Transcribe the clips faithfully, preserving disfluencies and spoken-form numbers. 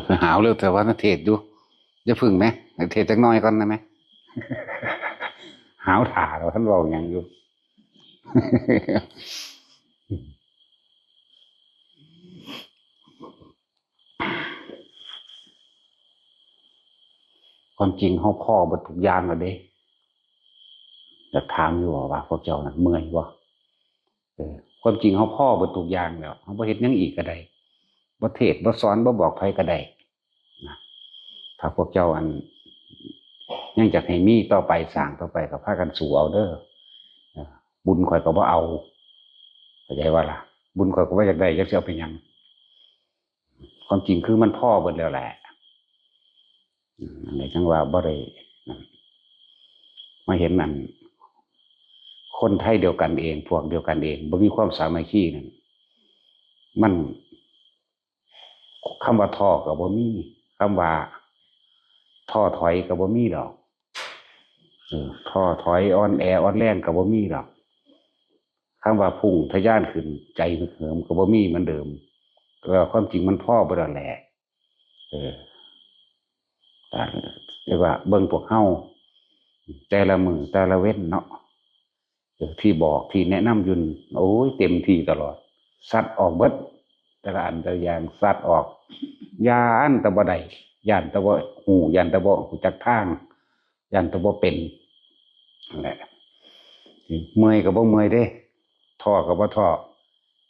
ไปหาวเร็วแต่ว่าเทศอยู่ อย่าพึ่งแหม ให้เทศจักหน่อยก่อนได้ไหม หาวถ่าแล้วท่านเว้าหยังอยู่ ความจริงเฮาพ้อเบิดทุกอย่างแล้วเด้ อยากถามอยู่ว่า ว่าพวกเจ้านั้นเมื่อยบ่ เออ ความจริงเฮาพ้อเบิดทุกอย่างแล้ว เฮาบ่เฮ็ดหยังอีกก็ได้ บ่เทศน์ บ่สอน บ่บอกไผก็ได้นะ ถ้าพวกเจ้าอัน ยังอยากให้มีต่อไป สร้างต่อไป ก็พากันสู้เอาเด้อ เออ บุญข้อยก็บ่เอา เข้าใจบ่ล่ะ บุญข้อยก็บ่อยากได้ จักสิเอาไปหยัง ความจริงคือมันพ้อเบิดแล้วแหละ อืม อันนี้จั่งว่าบ่ได้ มาเห็นอัน คนไทยเดียวกันเอง พวกเดียวกันเอง บ่มีความสามัคคีนั่น มัน คำว่าท้อก็บ่มี คำว่าท้อถอยก็บ่มีดอก เออ ท้อถอยอ่อนแออ่อนแรงก็บ่มีดอก คำว่าพุ่งทะยานขึ้น ใจฮึกเหิมก็บ่มีเหมือนเดิม แล้วความจริงมันพ้อเบิดแล้วแหละ เออ แต่เรียกว่าเบิ่งพวกเฮา แต่ละมื้อแต่ละเว็นเนาะ เออ ที่บอกที่แนะนำอยู่นั่น โอ้ย เต็มที่ตลอด ซัดออกเบิด แต่ละอันแต่ละอย่างซัดออก ย้านแต่บ่ได้ ย้านแต่บ่ฮู้ ย้านแต่บ่ฮู้จักทาง ย้านแต่บ่เป็น นั่นแหละ เมื่อยก็บ่เมื่อยเด้ ท้อก็บ่ท้อ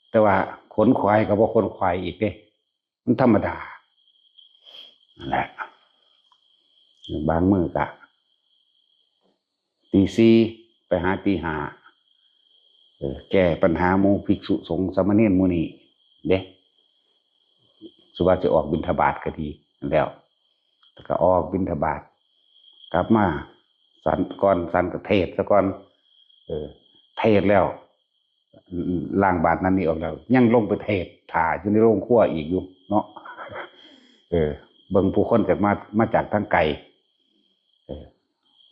แต่ว่าขนขวายก็บ่ขนขวายอีกเด้ มันธรรมดา นั่นแหละ บางมื้อก็ ตีสี่ไปหาตีห้า เออ แก้ปัญหาหมู่ภิกษุสงฆ์สามเณรหมู่นี้เด้ สุว่าสิออกบิณฑบาตก็ดี นั่นแหล้ว แล้วก็ออกบิณฑบาต กลับมา ฉันก่อน ฉันก็เทศน์ซะก่อน เออ เทศน์แล้ว ล้างบาตรนั่นนี่ออกแล้ว ยังลงไปเทศน์ถ่าอยู่ในโรงครัวอีกอยู่เนาะ เออ เบิ่งผู้คนจากมา มาจากทางไกล เออ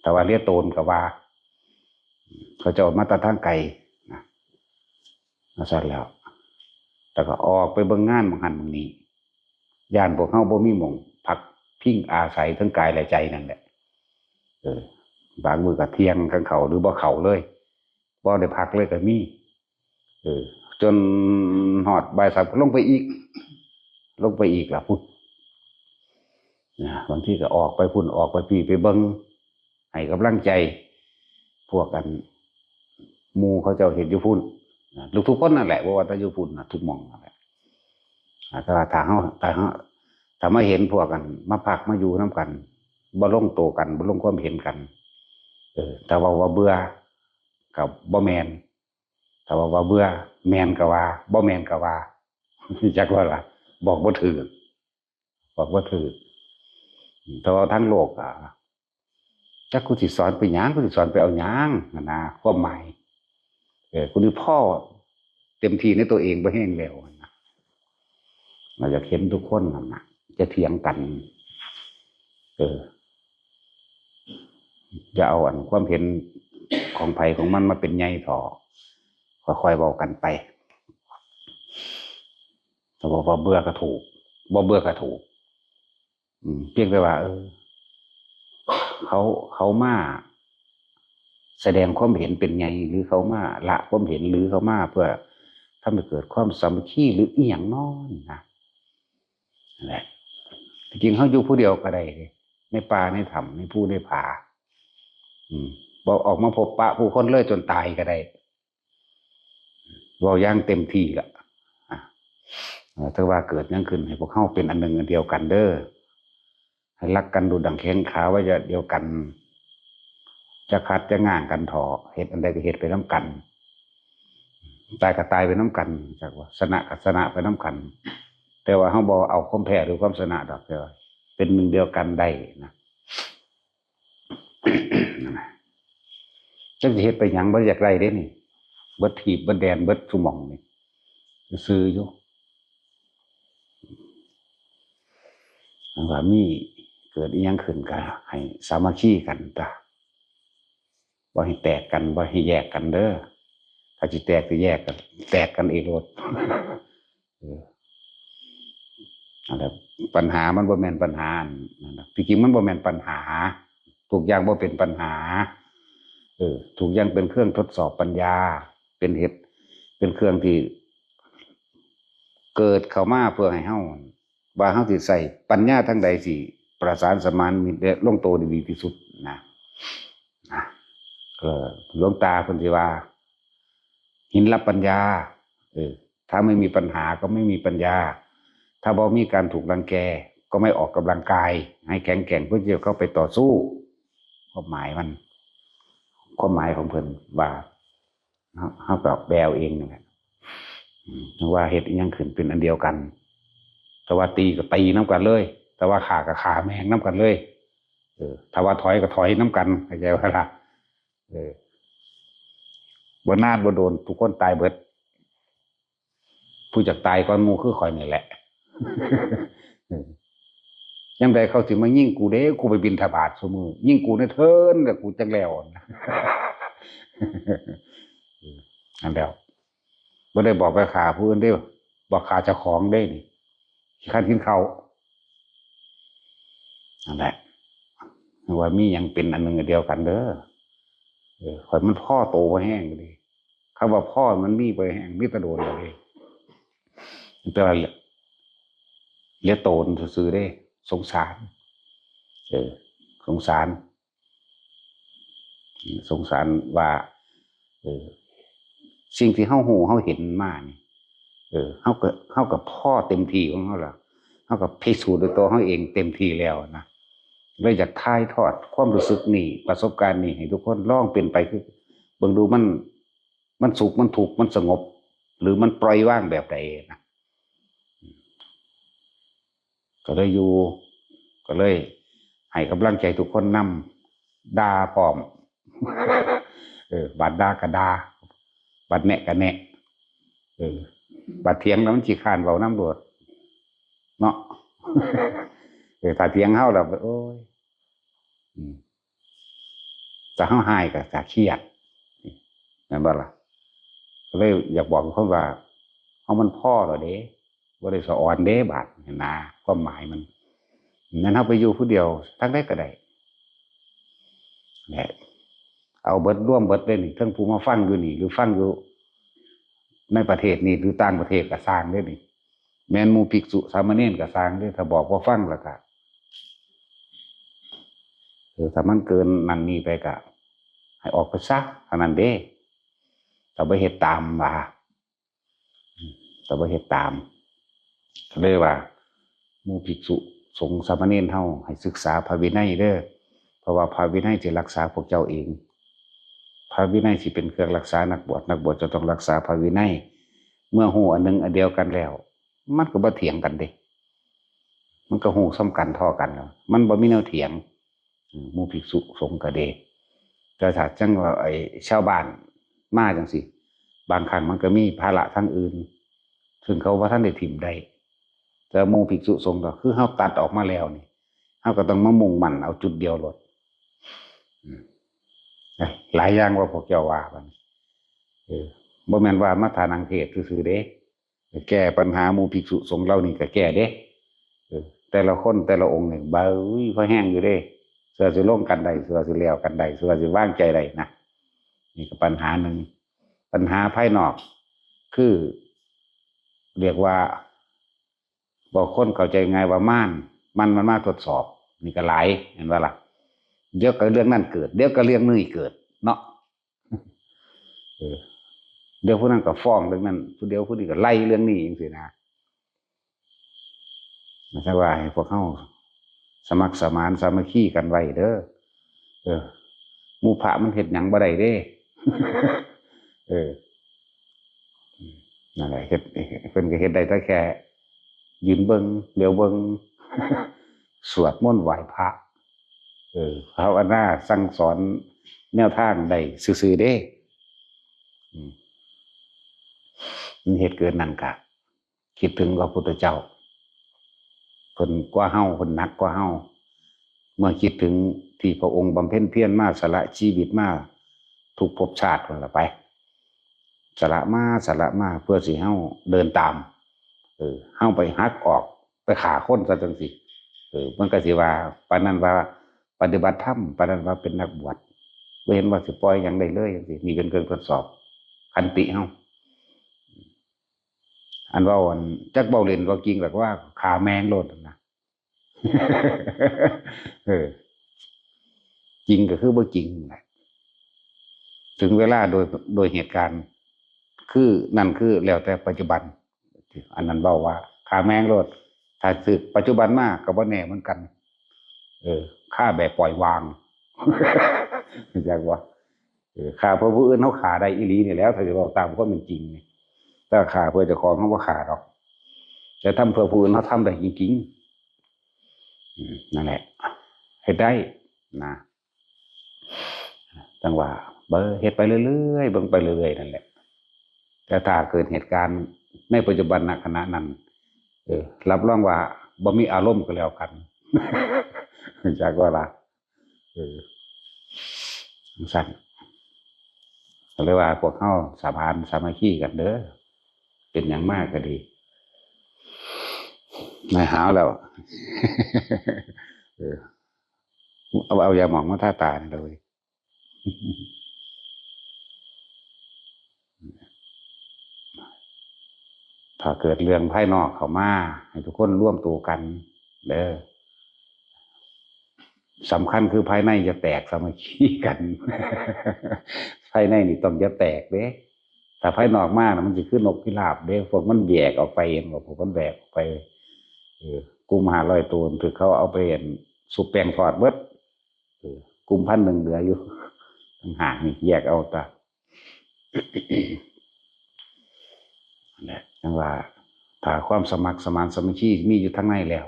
แต่ว่าเลียโตนก็ว่า เขาเจ้ามาแต่ทางไกลนะ มาสั่นแล้ว แต่ก็ออกไปเบิ่งงานบางหันบางนี้ ย่านพวกเฮาบ่มีหม่องพักพิงอาศัยทั้งกายและใจนั่นแหละ เออ บางมื้อก็เที่ยงกันเข้าหรือบ่เข้าเลย บ่ได้พักเลยก็มี เออ จนฮอดบ่ายสามก็ลงไปอีก ลงไปอีกล่ะพุ้น นะ บางทีก็ออกไปพุ้น ออกไปพี้ ไปเบิ่ง ให้กำลังใจ พวกกัน หมู่เขาเจ้าเฮ็ดอยู่พุ้น นะ ทุกๆคนนั่นแหละ บ่ว่าแต่อยู่พุ้นนะ ทุกหม่องนั่นแหละ อ่า แต่ว่าถ้าเฮา ถ้าเฮา ถ้ามาเห็นพวกกัน มาพักมาอยู่นำกัน บ่ลงโตกัน บ่ลงความเห็นกัน เออ ถ้าเว้าว่าเบื่อ ก็บ่แม่น ถ้าเว้าว่าเบื่อ แม่นก็ว่า บ่แม่นก็ว่า จักว่าล่ะ บอกบ่ถืก บอกบ่ถืก แต่ว่าทางโลกอะ จักกูสิสอนไปหยัง กูสิสอนไปเอาหยังหั้นนะ ความหมาย เออ กูนี่พ้อเต็มที่ในตัวเองบ่แฮงแล้วหั้นนะ เราอยากเห็นทุกคนนั่นน่ะ จะเถียงกัน เออ อย่าเอาอันความเห็นของไผของมันมาเป็นใหญ่เถาะ ค่อยๆเว้ากันไป ถ้าบอกว่าเบื่อก็ถูก บ่เบื่อก็ถูก อืม เพียงแต่ว่า เออ เขา เขามาแสดงความเห็นเป็นไง หรือเขามาละความเห็น หรือเขามาเพื่อทำให้เกิดความสามัคคีหรืออีหยังน้อนี่นะ นั่นแหละ ที่จริงเขาอยู่ผู้เดียวก็ได้เด้ ในป่าในถ้ำ ในภูในผา อืม บ่ออกมาพบปะผู้คนเลยจนตายก็ได้ เว้าอย่างเต็มที่ละ อ่ะ เอ่อ ถือว่าเกิดหยังขึ้นให้พวกเฮาเป็นอันหนึ่งอันเดียวกันเด้อ ให้รักกันดุจดั่งแขนขาอวัยวะเดียวกัน จะขัดจะง่างกันเถาะ เฮ็ดอันใดก็เฮ็ดไปนำกัน ตายก็ตายไปนำกัน จักว่าชนะก็ชนะไปนำกัน แต่ว่าเฮาบ่เอาความแพ้หรือความชนะดอก แต่ว่าเป็นหนึ่งเดียวกันได้นะ นั่นน่ะ จักสิเฮ็ดไปหยัง บ่อยากได้เด้นี่ เบิดทีบเบิดแดน เบิดซุหม่องนี่ ซื่อๆอยู่ ว่ามีเกิดอิหยังขึ้นก็ให้สามัคคีกันตา บ่ให้แตกกัน บ่ให้แยกกันเด้อ ถ้าสิแตกสิแยกกัน แตกกันเองโลด เออ นั่นแหละ ปัญหามันบ่แม่นปัญหาอันนั้นนะ ที่จริงมันบ่แม่นปัญหา ทุกอย่างบ่เป็นปัญหา เออ ทุกอย่างเป็นเครื่องทดสอบปัญญา เป็นเหตุ เป็นเครื่องที่เกิดเข้ามาเพื่อให้เฮา ว่าเฮาสิใช้ปัญญาทางใดสิประสานสมานมิตรและลงตัวได้ดีที่สุดนะ นะ เออ หลวงตาเพิ่นสิว่า หินรับปัญญา เออ ถ้าไม่มีปัญหาก็ไม่มีปัญญา ถ้าบ่มีการถูกรังแก ก็ไม่ออกกำลังกาย ให้แข็งแกร่งเพื่อที่จะเข้าไปต่อสู้ ความหมายมัน ความหมายของเพิ่นว่า เฮา เฮาก็แปลเอาเองนั่นแหละ อืม ว่าเฮ็ดอิหยังขึ้นเป็นอันเดียวกัน แต่ว่าตีก็ตีนำกันเลย แต่ว่าฆ่าก็ฆ่าแม่งนำกันเลย เออ ถ้าว่าถอยก็ถอยนำกัน เข้าใจบ่ล่ะ เออ บ่นานบ่โดน ทุกคนตายเบิด ผู้จักตายก่อนหมู่คือข้อยนี่แหละ เออ ยามใดเขาสิมายิงกูเด้ กูไปบิณฑบาตซุมื้อ ยิงกูในเทินแล้วกูจักแล้วนะ เออ นั่นแหล้ว บ่ได้บอกไปฆ่าผู้อื่นเด้ บอกฆ่าเจ้าของเด้นี่ ขี้คร้านกินข้าว นั่นแหละ ว่ามีหยังเป็นอันหนึ่งอันเดียวกันเด้อ เออ ข้อยมันพอโตบ่แฮงเด้ คำว่าพอมันมีบ่แฮง มีแต่โดนแล้วเด้ แต่ว่าเหลือโตนซื่อๆเด้ สงสาร เออ สงสาร สงสารว่า เออ สิ่งที่เฮาฮู้เฮาเห็นมานี่ เออ เฮาก็ เฮาก็พอเต็มที่ของเฮาแล้ว เฮาก็พิสูจน์ด้วยตัวเฮาเองเต็มที่แล้วนะ เลยอยากถ่ายทอดความรู้สึกนี่ ประสบการณ์นี่ให้ทุกคนลองเป็นไปคือ เบิ่งดูมัน มันสุข มันทุกข์ มันสงบ หรือมันปล่อยวางแบบใดนะ ก็เลยอยู่ ก็เลยให้กำลังใจทุกคนนำ ด่าพร้อม เออ บัดด่าก็ด่า บัดแนะก็แนะ เออ บัดเถียงแล้วมันขี้คร้านเว้านำโลด เนาะ เออ ถ้าเถียงเฮาแล้ว โอ้ย อืม ถ้าเฮาฮ้ายก็จะเครียด แม่นบ่ล่ะ ก็เลยอยากบอกทุกคนว่า เฮามันพอแล้วเด้ บ่ได้สะออนเด้ บาดนี้นะ ความหมายมัน นั้นเฮาไปอยู่ผู้เดียว ทางใดก็ได้ แหละ เอาเบิด รวมเบิดเลยนี่ ทั้งผู้มาฟังอยู่นี่ หรือฟังอยู่ในประเทศนี่ หรือต่างประเทศก็ซ่างเด้นี่ แม่นหมู่ภิกษุสามเณรก็ซ่างเด้ ถ้าบอกว่าฟังแล้วก็ เออ ถ้ามันเกินนั่นนี่ไปก็ ให้ออกไปซะ เท่านั้นเด้ ถ้าบ่เฮ็ดตามว่า แต่บ่เฮ็ดตาม ก็เลยว่า หมู่ภิกษุสงฆ์สามเณรเฮาให้ศึกษาพระวินัยเด้อ เพราะว่าพระวินัยสิรักษาพวกเจ้าเอง พระวินัยสิเป็นเครื่องรักษานักบวช นักบวชจะต้องรักษาพระวินัย เมื่อฮู้อันหนึ่งอันเดียวกันแล้ว มันก็บ่เถียงกันเด้ มันก็ฮู้ส่ำกันเท่ากันแล้ว มันบ่มีแนวเถียง อืม หมู่ภิกษุสงฆ์ก็ดี แต่ถ้าจั่งว่าไอ้ชาวบ้านมาจั่งซี้ บางครั้งมันก็มีภาระทางอื่น ซึ่งเขาบ่ทันได้ถิ่มได้ แต่หมู่ภิกษุสงฆ์ก็คือเฮาตัดออกมาแล้วนี่ เฮาก็ต้องมามุ่งมั่นเอาจุดเดียวโลด อืม หลายอย่างว่าพวกเจ้าว่าบัดนี้ เออ บ่แม่นว่ามาท่านั่งเทศน์ซื่อๆเด้ แก้ปัญหาหมู่ภิกษุสงฆ์เหล่านี้ก็แก้เด้ เออ แต่ละคนแต่ละองค์นี่ เบ้ย พอแฮงอยู่เด้ เทื่อสิลงกันได้ เทื่อสิแล้วกันได้ เทื่อสิวางใจได้นะ นี่ก็ปัญหาหนึ่ง ปัญหาภายนอก คือ เรียกว่า บางคนเข้าใจง่ายว่ามาร มัน มันมาทดสอบ นี่ก็หลาย เห็นบ่ล่ะ เดี๋ยวก็เรื่องนั้นเกิด เดี๋ยวก็เรื่องนี้เกิด เนาะ เออ เดี๋ยวผู้นั้นก็ฟ้องเรื่องนั้น ผู้เดียวผู้นี้ก็ไล่เรื่องนี้จังซี้นะ แต่ว่าให้พวกเฮาสมัครสมานสามัคคีกันไว้เด้อ เออ หมู่พระมันเฮ็ดหยังบ่ได้เด้ เออ นั่นแหละ เฮ็ด เพิ่นก็เฮ็ดได้แต่แค่ยืนเบิ่ง เหลียวเบิ่ง สวดมนต์ไหว้พระ เออ ภาวนาสั่งสอนแนวทางได้ซื่อๆเด้ อืม มันเฮ็ดเกินนั่นกะ คิดถึงพระพุทธเจ้า เพิ่นกว่าเฮา เพิ่นหนักกว่าเฮา เมื่อคิดถึงที่พระองค์บำเพ็ญเพียรมา สละชีวิตมา ทุกภพชาตินั่นล่ะไป สละมา สละมา เพื่อสิเฮาเดินตาม เออ เฮาไปหักออก ไปฆ่าคนซะจังซี่ เออ มันก็สิว่า ปานนั้นว่าปฏิบัติธรรม ปานนั้นว่าเป็นนักบวช บ่เห็นว่าสิปล่อยหยังได้เลยจังซี่ นี่เป็นเครื่องทดสอบขันติเฮา อันเว้าอัน จักเว้าเล่นเว้าจริง หรอกว่าฆ่าแม่งโลดนะ เออ จริงก็คือบ่จริงนั่นแหละ ถึงเวลาโดย โดยเหตุการณ์ คือนั่นคือแล้วแต่ปัจจุบัน อันนั้นเว้าว่าฆ่าแม่งโลด ถ้าสืบปัจจุบันมาก็บ่แน่เหมือนกัน เออ ฆ่าแบบปล่อยวาง จักว่า เออ ฆ่าเพื่อผู้อื่นเฮาฆ่าได้อีหลีนี่แหล้ว ถ้าสิเว้าตามความเป็นจริงนี่ แต่ฆ่าเพื่อเจ้าของเฮาบ่ฆ่าดอก แต่ทำเพื่อผู้อื่นเฮาทำได้จริงๆ อืม นั่นแหละ เฮ็ดได้นะ จังว่า เบิ่ง เฮ็ดไปเรื่อยๆ เบิ่งไปเรื่อยๆ นั่นแหละ แต่ถ้าเกิดเหตุการณ์ในปัจจุบันณขณะนั้น เออ รับรองว่าบ่มีอารมณ์ก็แล้วกัน จักว่าล่ะ เออ จังซั่น ก็เลยว่าพวกเฮาสมานสามัคคีกันเด้อ เป็นหยังมากก็ดี นายหาวแล้ว เออ เอา เอายาหมองมาทาตานี่เลย ถ้าเกิดเรื่องภายนอกเข้ามา ให้ทุกคนรวมตัวกันเด้อ สำคัญคือภายในอย่าแตก สามัคคีกัน ภายในนี่ต้องอย่าแตกเด้ ถ้าภายนอกมานะมันสิคือนกพิราบเด้ พวกมันแยกออกไป เห็นบ่ พวกมันแยกออกไป เออ กลุ่มห้าร้อยตัวถือเขาเอาไปหั่น สุบแป้งทอดเบิด เออ กลุ่มพันหนึ่งเหลืออยู่ ต่างหากนี่แยกเอาตา นั่นแหละจังว่า ถ้าความสมัครสมานสามัคคีมีอยู่ทางในแล้ว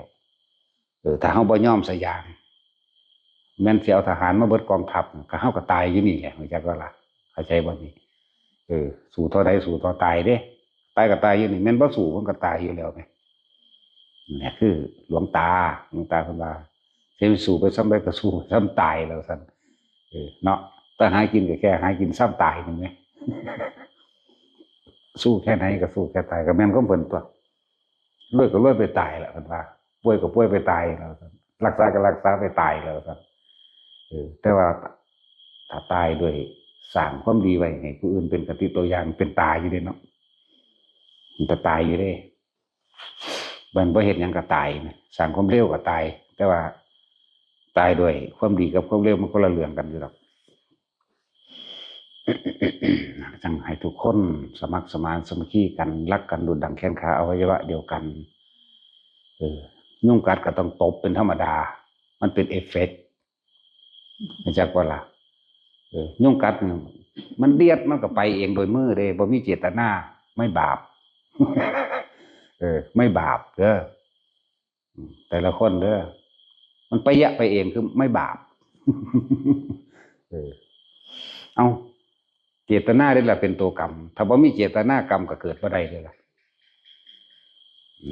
เออ ถ้าเฮาบ่ยอมสะยาง แม่นสิเอาทหารมาเบิดกองทัพ ก็เฮาก็ตายอยู่นี่แหละ รู้จักบ่ล่ะ เข้าใจบ่นี่ เออ สู้เท่าใดสู้เท่าตายเด้ ตายก็ตายอยู่นี่ แม่นบ่สู้มันก็ตายอยู่แล้วไง นี่คือหลวงตา หลวงตาเพิ่นว่า สิสู้ไปส่ำใดก็สู้ไปส่ำตายแล้วซั่น เออ เนาะ แต่หากินก็แค่หากินส่ำตายนี่แหม สู้แค่ไหนก็สู้แค่ตาย ก็แม่นของเพิ่นตั๊ว รวยก็รวยไปตายแหละเพิ่นว่า ป่วยก็ป่วยไปตายแล้วซั่น รักษาก็รักษาไปตายแล้วซั่น เออ แต่ว่าถ้าตายด้วยสร้างความดีไว้ให้ผู้อื่นเป็นคติตัวอย่าง เป็นตาอยู่เด้เนาะ มันจะตายอยู่เด้ มันบ่เฮ็ดหยังก็ตายนะ สร้างความเลวก็ตาย แต่ว่าตายด้วยความดีกับความเลวมันคนละเรื่องกันอยู่ดอก จังให้ทุกคนสมัครสมานสามัคคีกัน รักกันดุจดังแขนขาอวัยวะเดียวกัน เออ ยุงกัดก็ต้องตบเป็นธรรมดา มันเป็นเอฟเฟกต์ รู้จักบ่ล่ะ เออ ยุงกัดนี่ มันเดียดมันก็ไปเองโดยมือเด้ บ่มีเจตนา ไม่บาป เออ ไม่บาปเด้อ อืม แต่ละคนเด้อ มันไปยะไปเองคือไม่บาป เออ เอา เจตนาเด้ล่ะเป็นตัวกรรม ถ้าบ่มีเจตนากรรมก็เกิดบ่ได้เลยล่ะ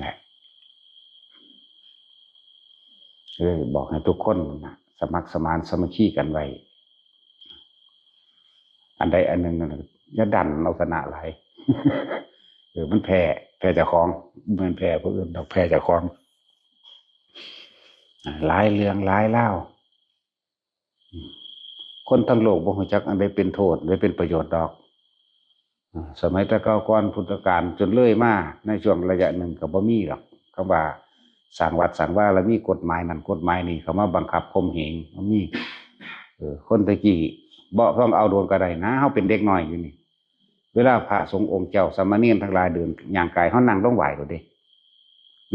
นะ เออ บอกให้ทุกคนนะ สมัครสมานสามัคคีกันไว้ อันใดอันหนึ่งนั่นน่ะอย่าดันเอาชนะหลาย เออ มันแพ้ แพ้เจ้าของ มันแพ้ผู้อื่นดอก แพ้เจ้าของ อ่า หลายเรื่องหลายราว อืม คนทั้งโลกบ่รู้จักอันใดเป็นโทษ อันใดเป็นประโยชน์ดอก อ่า สมัยแต่เก่าก่อนพุทธกาลจนเลยมา ในช่วงระยะหนึ่งก็บ่มีดอก คำว่าสร้างวัดสร้างวาแล้วมีกฎหมายนั่นกฎหมายนี่เข้ามาบังคับข่มเหง มันมี เออ คนแต่กี้บ่ต้องเอาโดนก็ได้นะ เฮาเป็นเด็กน้อยอยู่นี่ เวลาพระสงฆ์องค์เจ้าสามเณรทั้งหลายเดินย่างกาย เฮานั่งลงไหว้โลดเด้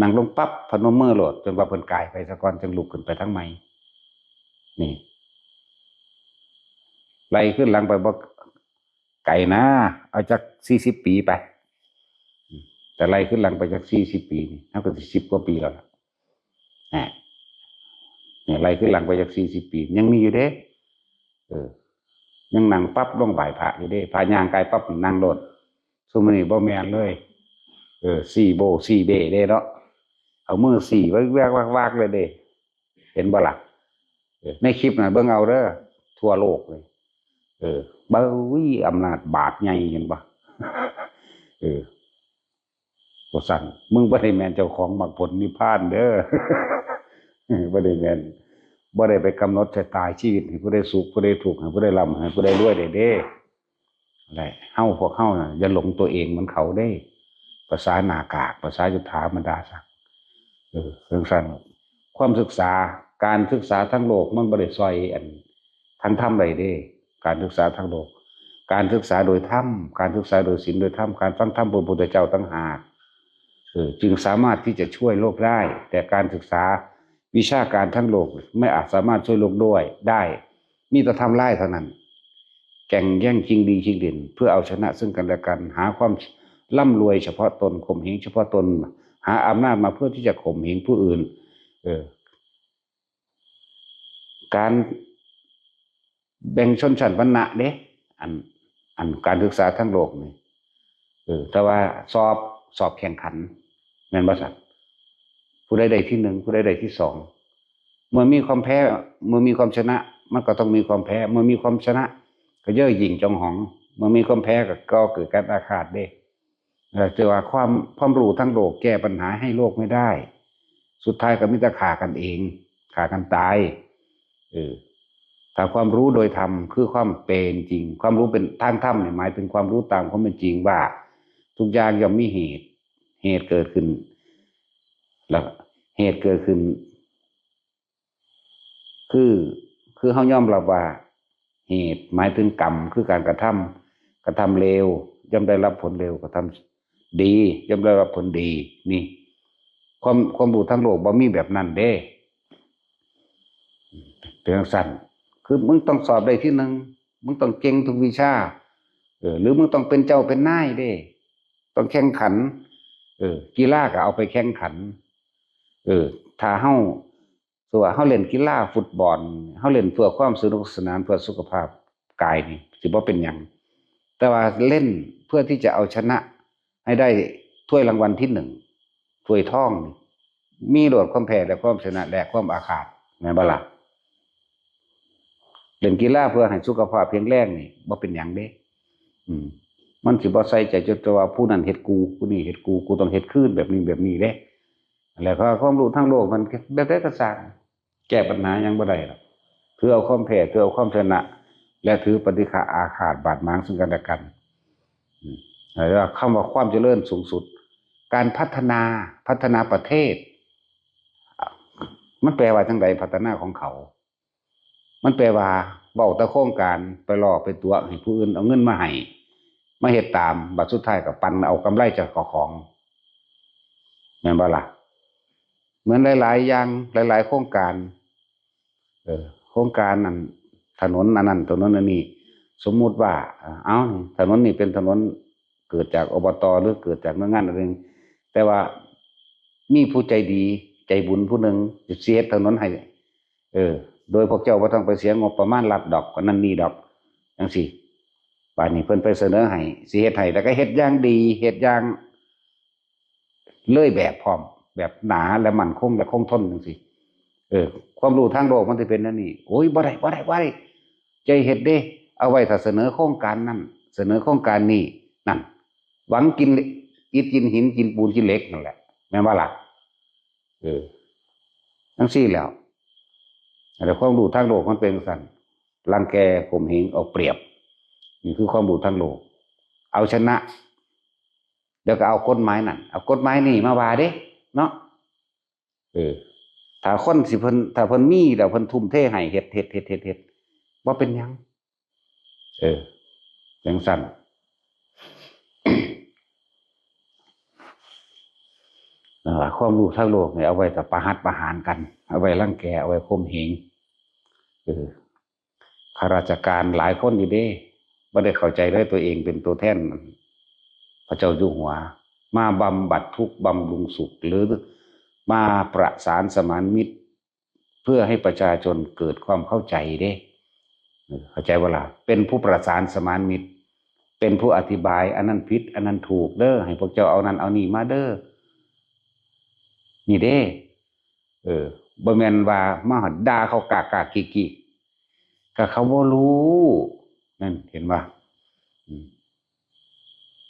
นั่งลงปั๊บพนมมือโลด จนว่าเพิ่นกายไปซะก่อน จึงลุกขึ้นไปทางใหม่ นี่ ไล่ขึ้นหลังไปบ่ไกลนะ เอาจักสี่สิบปีไป แต่ไล่ขึ้นหลังไปจักสี่สิบปีนี่ เฮาก็สิสิบกว่าปีแล้วล่ะ อ่ะ เนี่ย ไล่ขึ้นหลังไปจักสี่สิบปี ยังมีอยู่เด้ เออ ยังนั่งปั๊บลงไหว้พระอยู่เด้ พระย่างกายปั๊บนั่งโลด ซุมื้อนี้บ่แม่นเลย เออ สี่โบสี่เบ้เด้เนาะ เอามือสี่วากๆๆๆเลยเด้ เห็นบ่ล่ะ เออ ในคลิปน่ะเบิ่งเอาเด้อ ทั่วโลกเลย เออ เบ้ย อำนาจบาปใหญ่ เห็นบ่ เออ ตัวสั่น มึงบ่ได้แม่นเจ้าของมรรคผลนิพพานเด้อ บ่ได้แม่น บ่ได้ไปกำหนดชะตาชีวิตให้ผู้ใดสุข ผู้ใดทุกข์ ให้ผู้ใดร่ำ ให้ผู้ใดรวยได้เด้ อะไร เฮา พวกเฮาน่ะ อย่าหลงตัวเองเหมือนเขาเด้ ภาษาหน้ากาก ภาษาจุฑามาดาสัก เออ เรื่องสั้น ความศึกษา การศึกษาทางโลกมันบ่ได้ซอยอัน ทางธรรมได้เด้ การศึกษาทางโลก การศึกษาโดยธรรม การศึกษาโดยศีลโดยธรรม การฟังธรรมพระพุทธเจ้าต่างหาก เออ จึงสามารถที่จะช่วยโลกได้ แต่การศึกษาวิชาการทางโลกไม่อาจสามารถช่วยโลกด้วยได้ มีแต่ทำลายเท่านั้น แก่งแย่งชิงดีชิงเด่น เพื่อเอาชนะซึ่งกันและกัน หาความร่ำรวยเฉพาะตน ข่มเหงเฉพาะตน หาอำนาจมาเพื่อที่จะข่มเหงผู้อื่น เออ การแบ่งชนชั้นวรรณะเด้ อัน อันการศึกษาทางโลกนี่ เออ แต่ว่าสอบ สอบแข่งขัน แม่นบ่ซั่น ผู้ใดได้ที่หนึ่ง ผู้ใดได้ที่สอง เมื่อมีความแพ้ เมื่อมีความชนะ มันก็ต้องมีความแพ้ เมื่อมีความชนะ ก็เย่อหยิ่งจองหอง เมื่อมีความแพ้ก็ก่อเกิดการอาฆาตเด้ เอ่อ แต่ว่าความ ความรู้ทั้งโลกแก้ปัญหาให้โลกไม่ได้ สุดท้ายก็มีแต่ฆ่ากันเอง ฆ่ากันตาย เออ ถ้าความรู้โดยธรรมคือความเป็นจริง ความรู้เป็นทางธรรมเนี่ยหมายถึงความรู้ตามความเป็นจริงว่า ทุกอย่างย่อมมีเหตุ เหตุเกิดขึ้น แล้วเหตุเกิดขึ้น คือ คือเฮายอมรับว่า เหตุหมายถึงกรรม คือการกระทำ กระทำเลวย่อมได้รับผลเลว กระทำดีย่อมได้รับผลดี นี่ ความ ความรู้ทางโลกบ่มีแบบนั้นเด้ เป็นจั่งซั้น คือมึงต้องสอบได้ที่หนึ่ง มึงต้องเก่งทุกวิชา เออ หรือมึงต้องเป็นเจ้าเป็นนายเด้ ต้องแข่งขัน เออ กีฬาก็เอาไปแข่งขัน เออ ถ้าเฮา สมมุติว่าเฮาเล่นกีฬาฟุตบอล เฮาเล่นเพื่อความสนุกสนาน เพื่อสุขภาพกายนี่ สิบ่เป็นหยัง แต่ว่าเล่นเพื่อที่จะเอาชนะให้ได้ถ้วยรางวัลที่หนึ่ง ถ้วยทองนี่ มีโลดความแพ้และความชนะและความอาฆาต แม่นบ่ล่ะ เล่นกีฬาเพื่อให้สุขภาพแข็งแรงนี่ บ่เป็นหยังเด้ อืม มันสิบ่ใส่ใจจดจ่อว่าผู้นั้นเฮ็ดกู ผู้นี้เฮ็ดกู กูต้องเฮ็ดคืนแบบนี้แบบนี้เด้ แล้วก็ความรู้ทางโลกมันแบบใดก็ซ่าง แก้ปัญหาหยังบ่ได้หรอก ถือเอาความแพ้ ถือเอาความชนะ และถือปฏิฆะอาฆาตบาดหมางซึ่งกันและกัน อืม แล้วคำว่าความเจริญสูงสุด การพัฒนา พัฒนาประเทศ มันแปลว่าจั่งใด พัฒนาของเขา มันแปลว่าเว้าแต่โครงการ ไปหลอกไปตั๋วให้ผู้อื่นเอาเงินมาให้ มาเฮ็ดตาม บัดสุดท้ายก็ปั่นเอากำไรจากเจ้าของ แม่นบ่ล่ะ เหมือนหลายๆ อย่าง หลายๆ โครงการ เออ โครงการอัน ถนนอันนั้น ถนนอันนี้ สมมุติว่า เอ้า ถนนนี่เป็นถนนเกิดจาก อบต. หรือเกิดจากหน่วยงานอันหนึ่ง แต่ว่ามีผู้ใจดี ใจบุญผู้หนึ่งสิเฮ็ดถนนให้ เออ โดยพวกเจ้าบ่ต้องไปเสียงบประมาณรัฐดอก อันนั้นนี่ดอก จั่งซี้ บาดนี้เพิ่นไปเสนอให้ สิเฮ็ดให้ แล้วก็เฮ็ดอย่างดี เฮ็ดอย่าง เลยแบบพร้อม แบบหนาและมั่นคงและคงทนจั่งซี้ เออ ความรู้ทางโลกมันสิเป็นแนวนี้ โอ้ย บ่ได้ บ่ได้ บ่ได้ อย่าเฮ็ดเด้ เอาไว้ถ้าเสนอโครงการนั่น เสนอโครงการนี้ นั่น หวังกินอิฐกินหิน กินปูนกินเหล็กนั่นแหละ แม่นบ่ล่ะ เออ จั่งซี้แหล้ว แต่ความรู้ทางโลกมันเป็นจั่งซั้น รังแก ข่มเหง เอาเปรียบ นี่คือความรู้ทางโลก เอาชนะ แล้วก็เอากฎหมายนั่น เอากฎหมายนี่มาว่าเด้ เนาะ เออ ถ้าคนสิเพิ่น ถ้าเพิ่นมีแล้วเพิ่นทุ่มเทให้เฮ็ด เฮ็ด เฮ็ด เฮ็ด เฮ็ด บ่เป็นหยัง เออ จั่งซั้น นั่นล่ะ ความรู้ทางโลกนี่เอาไว้แต่ประหัตประหารกัน เอาไว้รังแก เอาไว้ข่มเหง เออ ข้าราชการหลายคนอยู่เด้ บ่ได้เข้าใจเลยตัวเองเป็นตัวแทนพระเจ้าอยู่หัว มาบำบัดทุกข์บำรุงสุข หรือมาประสานสมานมิตร เพื่อให้ประชาชนเกิดความเข้าใจเด้ เออ เข้าใจบ่ล่ะ เป็นผู้ประสานสมานมิตร เป็นผู้อธิบาย อันนั้นผิด อันนั้นถูกเด้อ ให้พวกเจ้าเอานั่นเอานี่มาเด้อ นี่เด้ เออ บ่แม่นว่ามาด่าเขากากๆ กิกๆ ก็เขาบ่รู้ นั่น เห็นบ่ อืม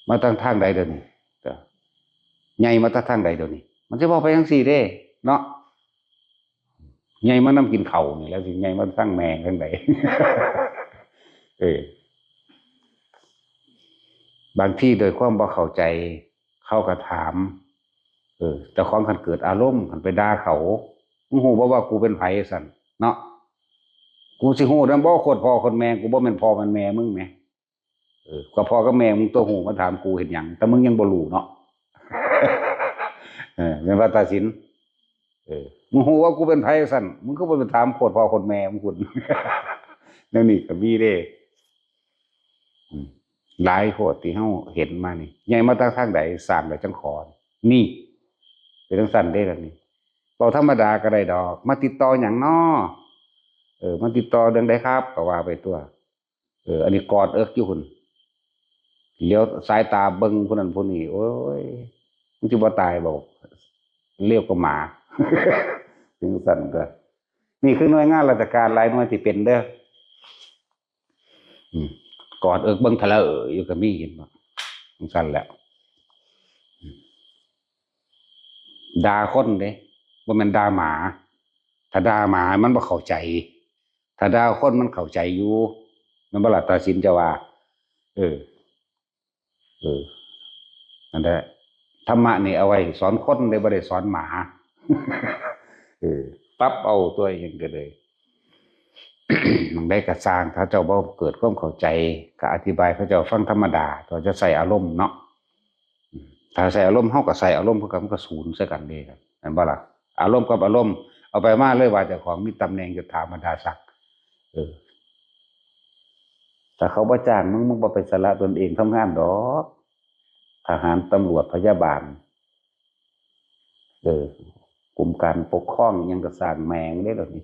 มาตั้งทางใดเดี๋ยวนี้ ก็ ใหญ่มาแต่ทางใดเดี๋ยวนี้ มันสิเว้าไปจั่งซี้เด้ เนาะ ใหญ่มานำกินข้าวนี่แหละ สิใหญ่มาทางแม่ทางใด เออ บางทีโดยความบ่เข้าใจ เขาก็ถาม เออ เจ้าของคันเกิดอารมณ์ คันไปด่าเขา มึงฮู้บ่ว่ากูเป็นไผ ซั่น เนาะ กูสิฮู้นำบ่ โคตรพ่อโคตรแม่ กูบ่แม่นพ่อแม่นแม่มึงแหม เออ ก็พ่อกับแม่มึงตัวฮู้ มาถามกูเฮ็ดหยัง แต่มึงยังบ่รู้เนาะ เออ แม่นว่าตัดสิน เออ มึงฮู้ว่ากูเป็นไผ ซั่น มึงก็บ่ไปถามโคตรพ่อโคตรแม่มึงพุ้น แนวนี้ก็มีเด้ อืม หลายโพดที่เฮาเห็นมานี่ ใหญ่มาจากทางใด สร้างได้จั่งขอ นี่ เป็นจั่งซั่นเด้ล่ะนี่ เว้าธรรมดาก็ได้ดอก มาติดต่อหยังน้อ เออ มาติดต่อเรื่องใดครับ ก็ว่าไปตัว เออ อันนี้กอดเอิกอยู่พุ้น เหลียวสายตาเบิ่งผู้นั้นผู้นี้ โอ้ย มันสิบ่ตายบ่ เลวกว่าหมา ถึงซั่นก็ นี่คือหน่วยงานราชการหลายหน่วยที่เป็นเด้อ อืม กอดเอิกเบิ่งทะเลอยู่ก็มี เห็นบ่ จั่งซั่นแหละ ด่าคนเด้ บ่แม่นด่าหมา ถ้าด่าหมามันบ่เข้าใจ ถ้าด่าคนมันเข้าใจอยู่ แม่นบ่ล่ะ ตัดสินจะว่า เออ เออ นั่นแหละ ธรรมะนี่เอาไว้สอนคนเด้ บ่ได้สอนหมา เออ ปรับเอาตัวเองก็เลย บางใดก็ซ่าง ถ้าเจ้าบ่เกิดความเข้าใจ ก็อธิบายเขาเจ้าฟังธรรมดา ตัวจะใส่อารมณ์เนาะ อืม ถ้าใส่อารมณ์ เฮาก็ใส่อารมณ์ เพื่อมันก็ศูนย์ใส่กันเด้ แม่นบ่ล่ะ อารมณ์กับอารมณ์ เอาไปมาเลยว่าเจ้าของมีตำแหน่งยศถาบรรดาศักดิ์ เออ ถ้าเขาบ่จ้างมึง มึงบ่ไปสละตนเองทำงานดอก ทหาร ตำรวจ พยาบาล เออ กรมการปกครองอิหยังก็ซ่างแม่งเด้ เดี๋ยวนี้